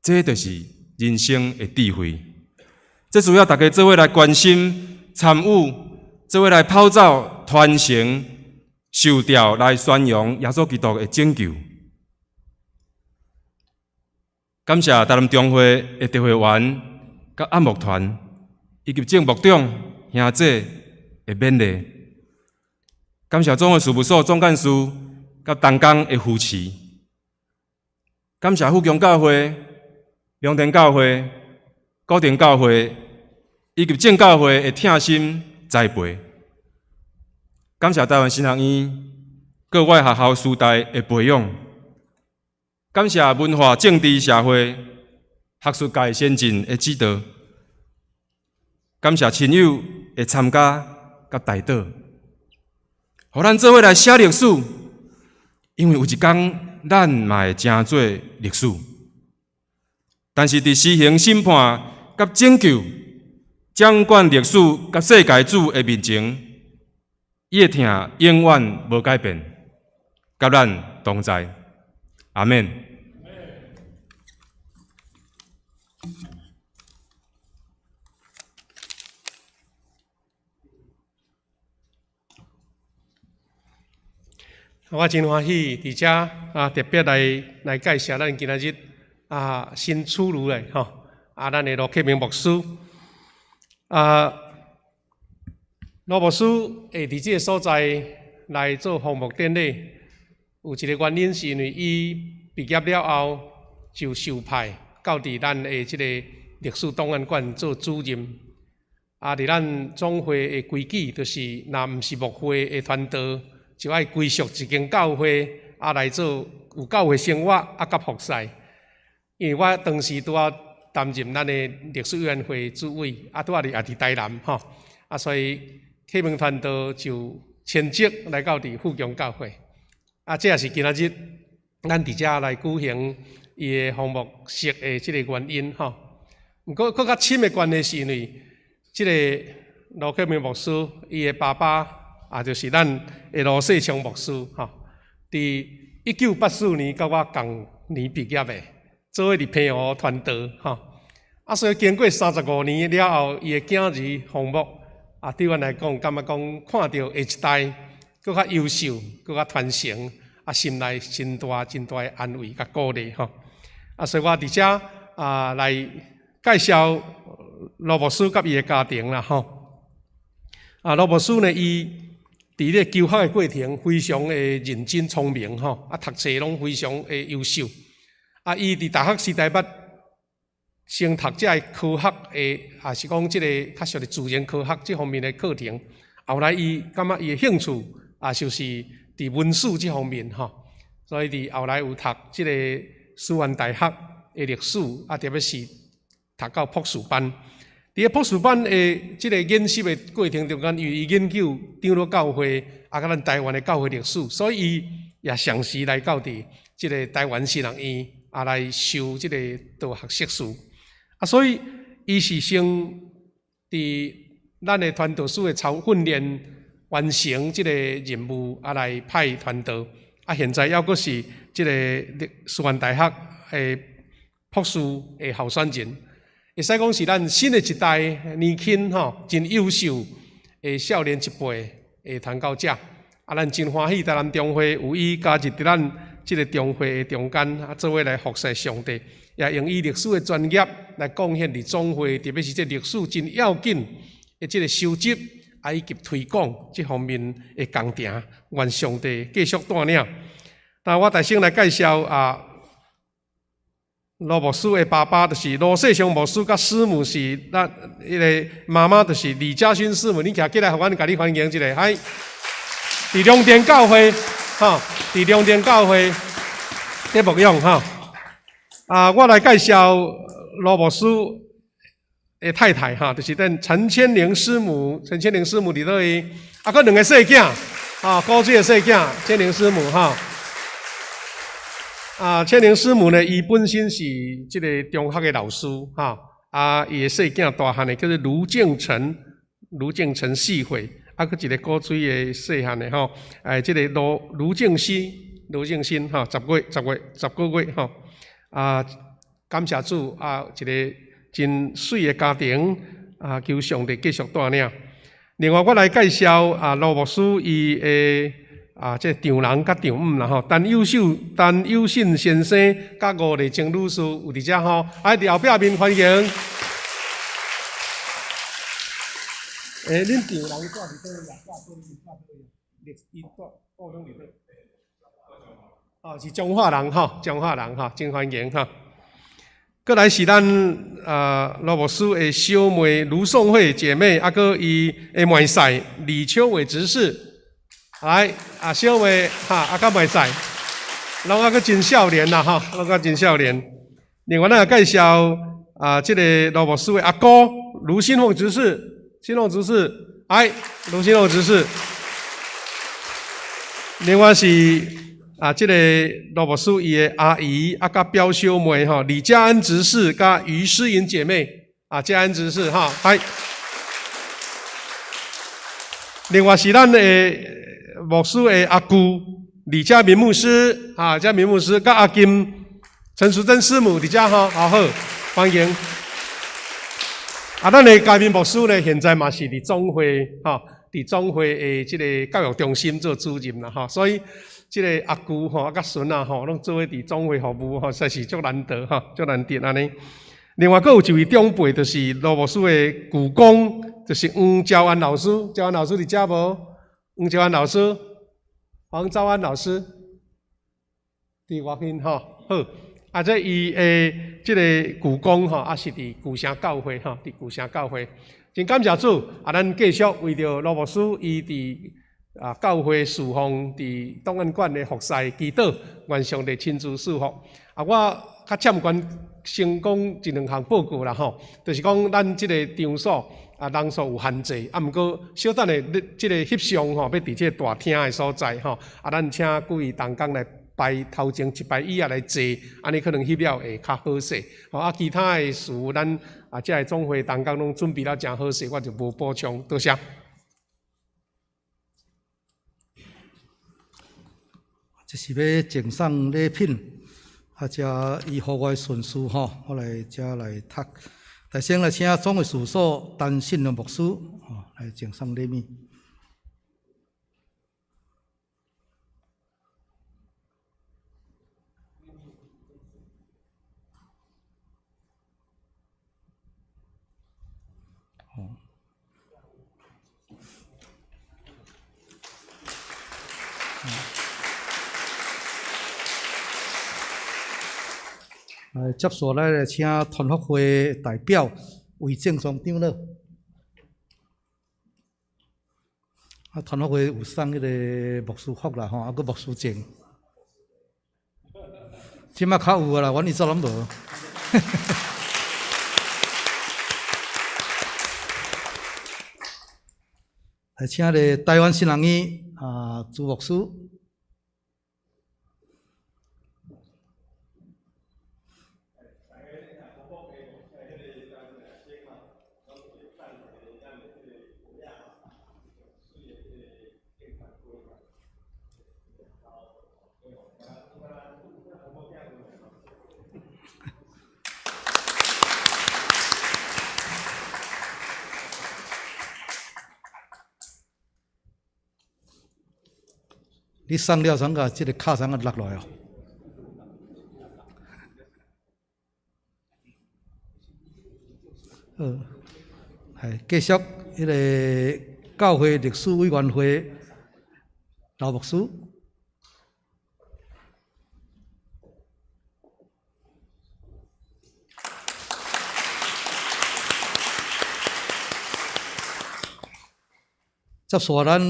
Speaker 6: 這就是人生的智慧。這需要大家做伙來關心、參與，做伙來跑走、傳承、受調來宣揚耶穌基督的拯救。感謝台南中會的特會員、佮按牧團，以及眾牧長、兄姐的勉勵。感謝總會事務所總幹事佮同工的扶持。感謝富強教會、良田教會、古田教會以及眾教會的疼心栽培。感謝台灣神學院閣我學校師大的培養。感謝文化政治社會學術界先進的指導。感謝親友的參加佮代禱，予咱做伙來寫歷史，因為有一工咱嘛會成做歷史。但是佇施行審判佮拯救、掌管歷史佮世界主的面前，伊的疼永遠無改變，佮咱同在。阿們。
Speaker 7: 我真歡喜佇遮啊，特別來介紹咱今仔日啊新出爐的吼啊，咱的盧克明牧師啊，盧牧師會佇這个所在來做封牧典禮，有一个原因是因為伊畢業了後就受派到佇咱的這个歷史檔案館做主任。啊，佇咱總會的規矩，就是若毋是牧會的傳道，就愛歸屬一間教會，啊來做有教會生活，啊佮服侍。因為我當時拄仔擔任咱的歷史委員會主委，啊拄仔佇也佇台南吼，啊所以啟明傳道就遷職來到佇富強教會。啊，這也是今仔日咱佇遮來舉行伊的封牧式的這个原因吼。毋過，閣較深的關係是因為這个盧克明牧師伊的爸爸，也就是咱的盧世昌牧師吼，佇1984年佮我仝年畢業的，做伙佇澎湖傳道吼。啊，所以經過35年了後，伊的囝兒封牧，啊，對阮來講，感覺講看著下一代閣較優秀，閣較傳承，啊，心內真大真大的安慰佮鼓勵吼。啊，所以我佇遮啊來介紹盧牧師佮伊的家庭啦吼。啊，盧牧師呢，伊佇咧求學的過程非常的認真聰明吼，啊，讀冊攏非常的優秀。啊，伊佇大學時代捌先讀這个科學的，也是講這个較屬於自然科學這方面的課程。後來伊感覺伊的興趣啊，就是佇文史這方面吼，所以佇後來有讀這个師範大學的歷史，啊，特別是讀到博士班。佇个博士班的這个研習的過程中間，因為伊研究長老教會啊，佮咱台灣的教會歷史，所以伊也常時來到佇這个台灣神學院啊來修這个道學碩士。啊，所以伊是先佇咱的傳道師的操訓練完成這个任務，啊來派傳道。啊，現在猶閣是這个師範大學的博士的候選人。會使講是咱新的一代年輕吼，真優秀的少年一輩的傳教者。啊，咱真歡喜台南中會有伊加入佇咱這个中會的中間，啊，做伙來服侍上帝，也用伊歷史的專業來貢獻佇總會，特別是這歷史真要緊的這个收集啊以及推廣這方面的工程，願上帝繼續帶領。那我代先來介紹啊，盧牧師的爸爸就是盧世昌牧師，佮師母是咱彼个媽媽，就是李嘉勳師母。你徛起來，予阮共你歡迎一下。嗨，佇龍田教會，吼，佇龍田教會咧牧養吼。啊，我來介紹盧牧師的太太哈，就是咱陳千玲師母。陳千玲師母佇佗位？啊，閣兩个細囝，啊，古錐的細囝，千玲師母哈。啊，千玲師母呢，伊本身是這个中學的老師，哈。啊，伊的細囝大漢的叫做盧敬成，盧敬成4歲，啊，閣一个古錐的細漢的吼，哎，這个盧敬新，盧敬新吼，10月、10月、10個月吼。啊，感謝主啊，一个真媠的家庭，啊，求上帝繼續帶領。另外，我來介紹啊，盧牧師伊的啊，這丈人佮丈姆啦吼，陳友秀、陳友信先生佮吳麗晶女士有佇遮吼，啊，佇後壁面歡迎。欸，恁丈人住佇佗位啊？住佗位？住佗位？伊住故鄉佇佗？哦，是彰化人吼，彰化人吼，真歡迎吼。閣來是咱啊盧牧師的小妹盧宋慧姐妹，啊，閣伊的妹婿李秋偉執事。來，啊，小妹哈，啊，佮妹婿，攏猶閣真少年啦吼，攏閣真少年。另外，咱也介紹啊，這个盧牧師的阿姑盧新鳳執事，新鳳執事，來，盧新鳳執事。另外是啊，這个盧牧師伊的阿姨啊，佮表小妹吼，李嘉安執事佮余詩穎姐妹，啊，嘉安執事哈，來。另外是咱的牧師的阿舅李嘉明牧師，啊，嘉明牧師佮阿金陳淑貞師母佇遮吼，好好歡迎。啊，咱的嘉明牧師呢，現在嘛是佇總會，吼，佇總會的這个教育中心做主任啦，吼，所以這个阿舅吼，啊，佮孫仔吼，攏做伙佇總會服務吼，實在是足難得吼，足難得按呢。另外，閣有一位長輩，就是羅牧師的舅公，就是黃昭安老師。昭安老師佇遮無？黃昭安老師，黃昭安老師，佇外面吼，好。啊，這伊的這个舅公吼，也是佇舊城教會吼，佇舊城教會。真感謝主，啊，咱繼續為著羅牧師伊佇教會侍奉佇檔案館的服侍祈禱，願上帝親自賜福。啊，我較欠懸先講一兩項報告啦吼，就是講咱這个場所啊人數有限制，啊，毋過小等下咧，這個翕相吼，欲佇這个大廳的所在吼，啊，咱請幾位同工來排頭前一排椅仔來坐，按呢可能翕了會較好勢。吼啊，其他的事務咱啊，這个總會同工攏準備了誠好勢，我就無補充，多謝。
Speaker 1: 這是欲贈送禮品，啊，遮伊予我的順序吼，我來遮來讀。首先來請總會事務所陳信榮牧師吼來贈送禮物。接續來來請團福會代表魏正松長老。啊，團福會有送彼個牧師服啦吼，啊，閣牧師證。這馬較有啊啦，阮以前攏無。來請个台灣新人院啊，朱牧師。你送了啥個？這个卡啥個落來哦？好，來繼續彼个教會歷史委員會劉牧師。接續咱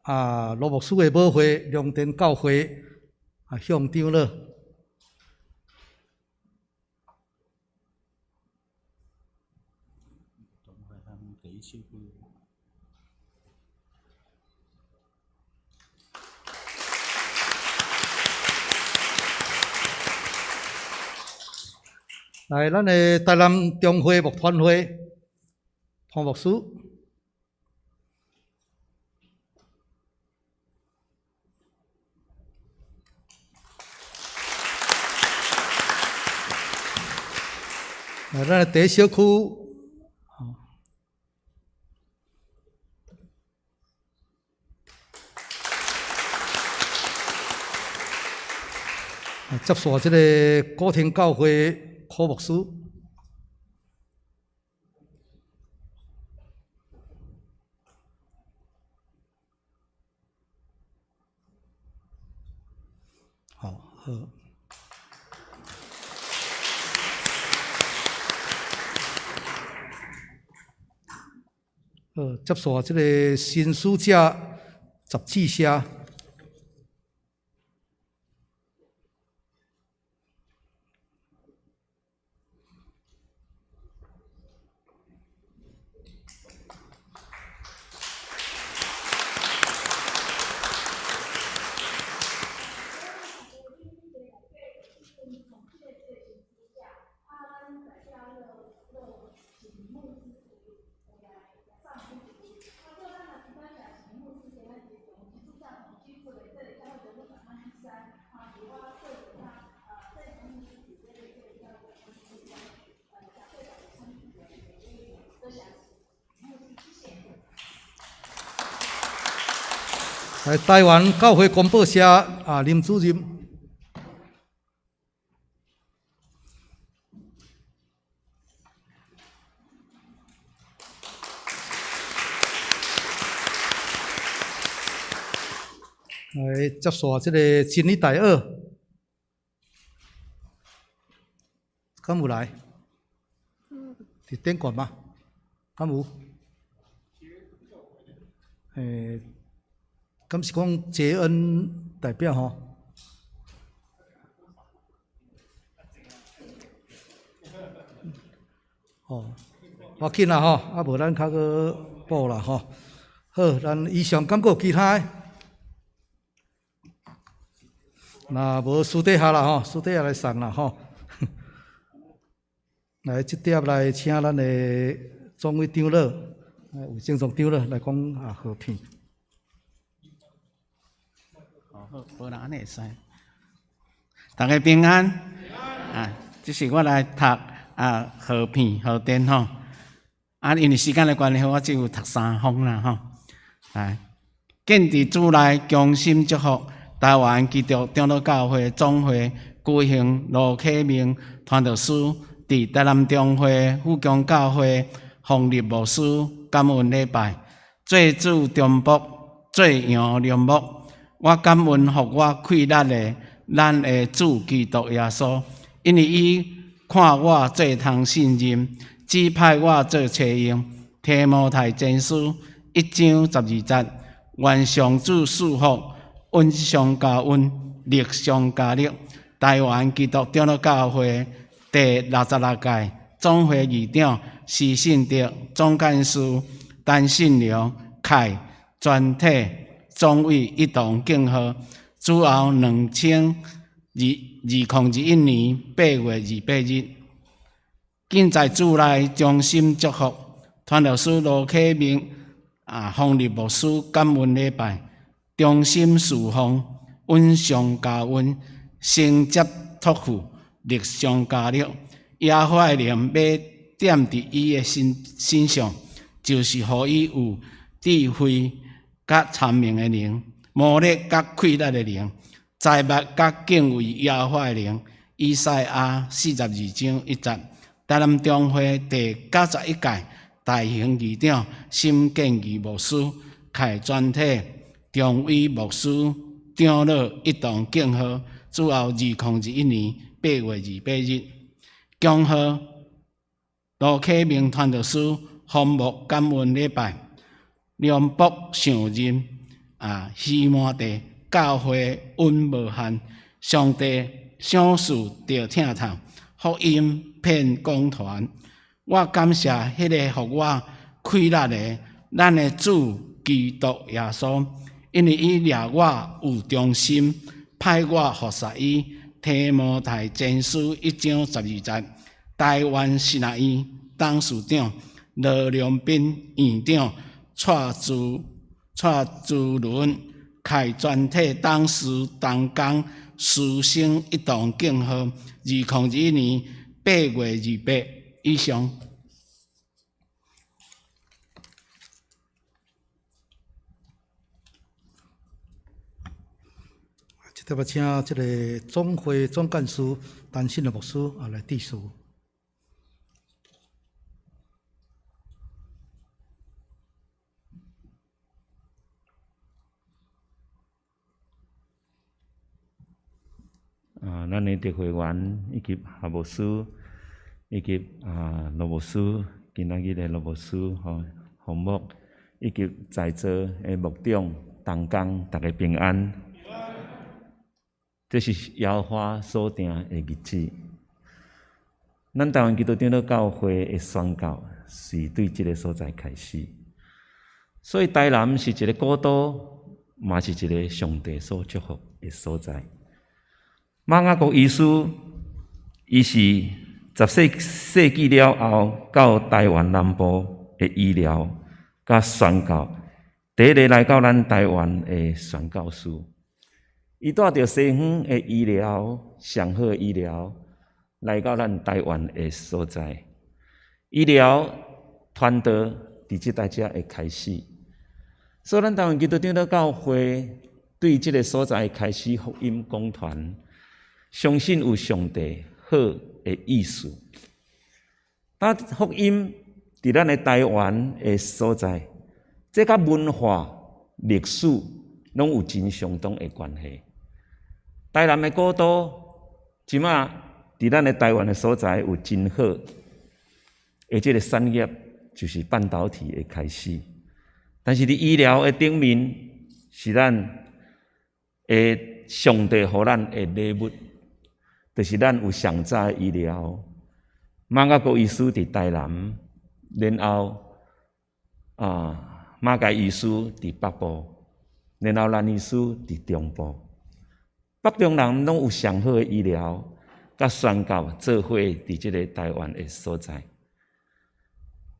Speaker 1: 啊羅牧師的母會龍田教會啊向長老。來，咱的台南中會牧團會潘牧師。來，咱的第一小區。接續這个古亭教會柯牧師。好，好。好，接續這个新使者雜誌社。來台灣教會公報社啊，林主任。來接受這个真理大學，敢有來？佇頂懸嗎？敢有？敢是講捷恩代表吼？哦，無要緊啦吼，啊無咱較閣補啦吼。好，咱以上敢閣有其他的？若無私底下啦吼，私底下來送啦吼。來，這碟來請咱的總會長老，魏正總長老來講啊賀片。
Speaker 8: 好，無人按呢會使。逐家平安。啊，這是我來讀啊賀片賀電吼。啊，因為時間的關係，我只有讀三封啦吼。來，謹佇主內衷心祝福台灣基督長老教會總會舉行盧啟明傳道師佇台南中會富強教會馮立牧師感恩禮拜，做主中牧，做羊梁牧。我感恩予我氣力的咱的主基督耶穌，因為伊看我做通信任，指派我做差用。提摩太前書一章十二節，願上主賜福，恩上加恩，力上加力。台灣基督長老教會第66屆總會議長施信德總幹事陳信良楷全體總委一同敬賀，主後2021年8月28日，謹在主內衷心祝福，傳道師盧啟明啊，馮立牧師感恩禮拜，忠心事奉，恩上加恩，承接託付，力上加力。耶和華的靈欲點佇伊的身上，就是予伊有智慧佮聰明的靈，謀略佮氣力的靈，知捌佮敬畏耶和華的靈。以賽亞42章1節。台南中會第91屆大型議長沈建義牧師，楷全體中委牧師長老一同敬賀，主後2021年8月28日，恭賀盧啟明傳道師馮牧感恩禮拜，梁博上任啊，希望地教會恩無限，上帝賞賜著疼痛，福音遍廣傳。我感謝彼个予我氣力的，咱的主基督耶穌，因為伊掠我有忠心，派我服侍伊。提摩太前書1章12節，台灣新亞院董事長羅良斌院長蔡朱倫楷全體董事同工師生一同敬賀。2021年8月28以上。
Speaker 1: 這擺請這个總會總幹事陳信樂牧師啊來致辭。
Speaker 9: 啊，咱的特會員以及夏牧師，以及啊羅牧師，今仔日的羅牧師吼，洪牧，以及在座的牧長同工，大家平安。這是耶和華所定的日子。咱台灣基督長老教會的宣教是對這个所在開始，所以台南是一个古都，嘛是一个上帝所祝福的所在。馬雅各醫師，伊是14世紀了後到台灣南部的醫療佮宣教，第一个來到咱台灣的宣教師。伊帶著西方的醫療，上好的醫療來到咱台灣的所在，醫療傳道佇這代遮會開始。所以咱台灣基督長老教會對這个所在開始福音講傳，相信有上帝好的意思。當福音佇咱的台灣的所在，這佮文化、歷史攏有真相當的關係。台南的古都，這馬佇咱的台灣的所在有真好的這个產業，就是半導體的開始。但是佇醫療的頂面，是咱的上帝予咱的禮物，就是咱有上早的醫療。馬雅各醫師佇台南，然後馬偕醫師佇北部，然後蘭醫師佇中部。北中南攏有上好的醫療，佮宣教做伙佇這个台灣的所在。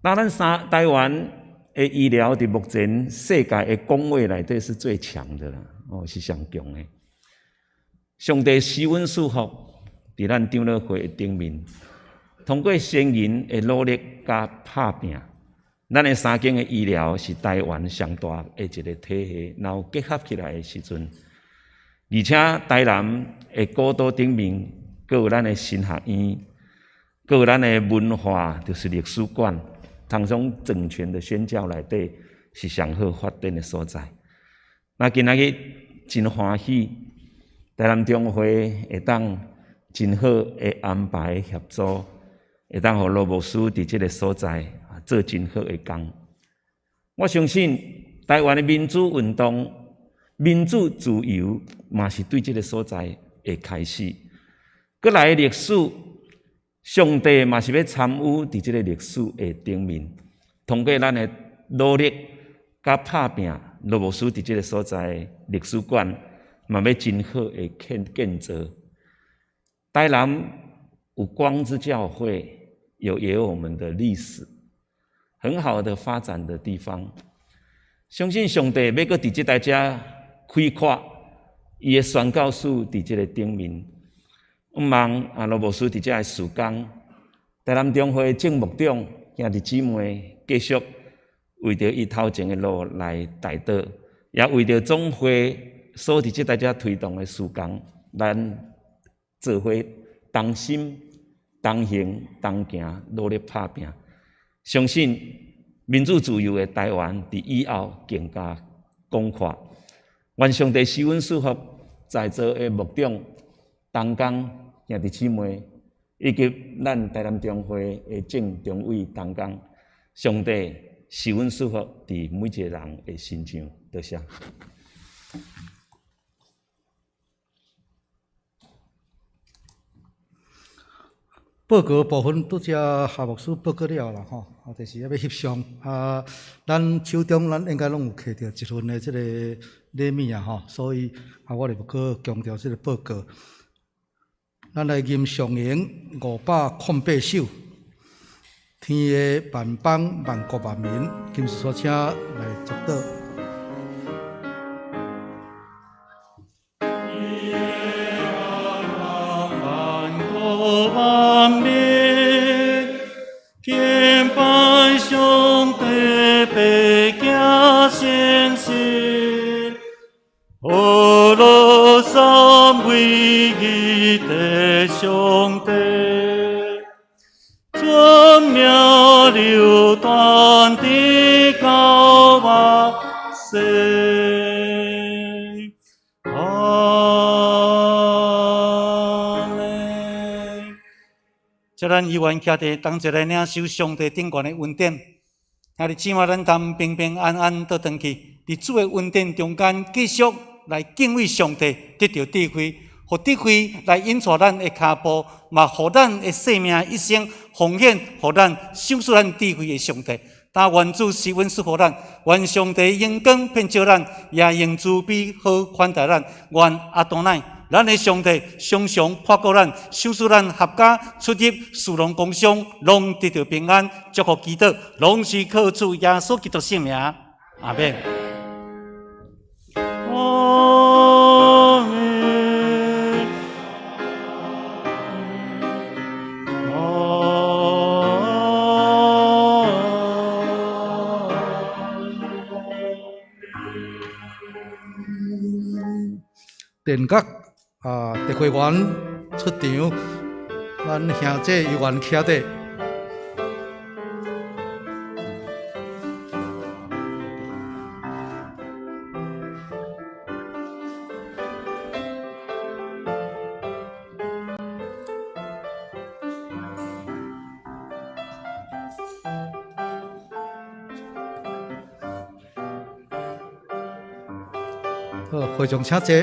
Speaker 9: 那咱三台灣的醫療佇目前世界的公位內底是最強的啦，哦，是上強的。上帝賜阮賜福，佇咱長老會的頂面，通過先人的努力佮拍拚，咱的三間的醫療是台灣上大的一个體系，然後結合起來的時陣，而且台南的古都頂面，閣有咱的神學院，閣有咱的文化，就是歷史館。通常整全的宣教內底是上好發展的所在。那今仔日真歡喜，台南中會會當真好的安排協助，會當予羅牧師佇這个所在做真好的工。我相信台灣的民主運動、民主自由，嘛是對這个所在的開始。閣來的歷史，上帝嘛是欲參與佇這个歷史的頂面，通過咱的努力佮拍拚，羅牧師佇這个所在歷史館嘛欲真好的建造。台南有光之教會，也有我們的歷史，很好的發展的地方。相信上帝欲閣佇這代遮開闊伊的宣教士佇這个頂面。毋望啊，羅牧師佇遮的事工，台南中會鄭牧長兄弟姊妹繼續為著伊頭前的路來代禱，也為著總會所佇這代遮推動的事工，咱做伙同心同行同行，努力拍拚。相信民主自由的台灣，佇以後更加廣闊。願上帝賜阮賜福，在座的牧長、同工、兄弟姊妹，以及咱台南中會的鄭中偉同工，上帝賜阮賜福佇每一个人的身上。多謝。
Speaker 1: 報告部分拄才夏牧師報告了啦吼，啊，就是猶欲翕相啊，咱手中咱應該攏有摕著一份的這个禮物啊吼，所以啊，我就無閣強調這个報告。咱來吟上詠508首，天的萬邦萬國萬民，今日所請來祝禱。
Speaker 5: 萬民，敬拜上帝，白行聖事，何樂三位一的上帝，尊名流傳直到萬世。阿們。祝咱猶原徛佇同齊來領受上帝頂懸的恩典，兄弟姊妹，咱通平平安安倒轉去，佇主的恩典中間繼續來敬畏上帝，得著智慧，予智慧來引帶咱的跤步，嘛予咱的生命一生奉獻，予咱賞賜咱智慧的上帝。但願主施恩賜予咱，願上帝榮光遍照咱，也用慈悲好款待咱。願阿當乃，咱的上帝常常看顧咱，賞賜咱合家出入、士農工商，攏得著平安。祝福祈禱，攏是靠主耶穌基督聖名。阿們。阿們。阿。
Speaker 1: 電樂啊特會員出場，咱兄姐有緣徛底。好，會眾請坐。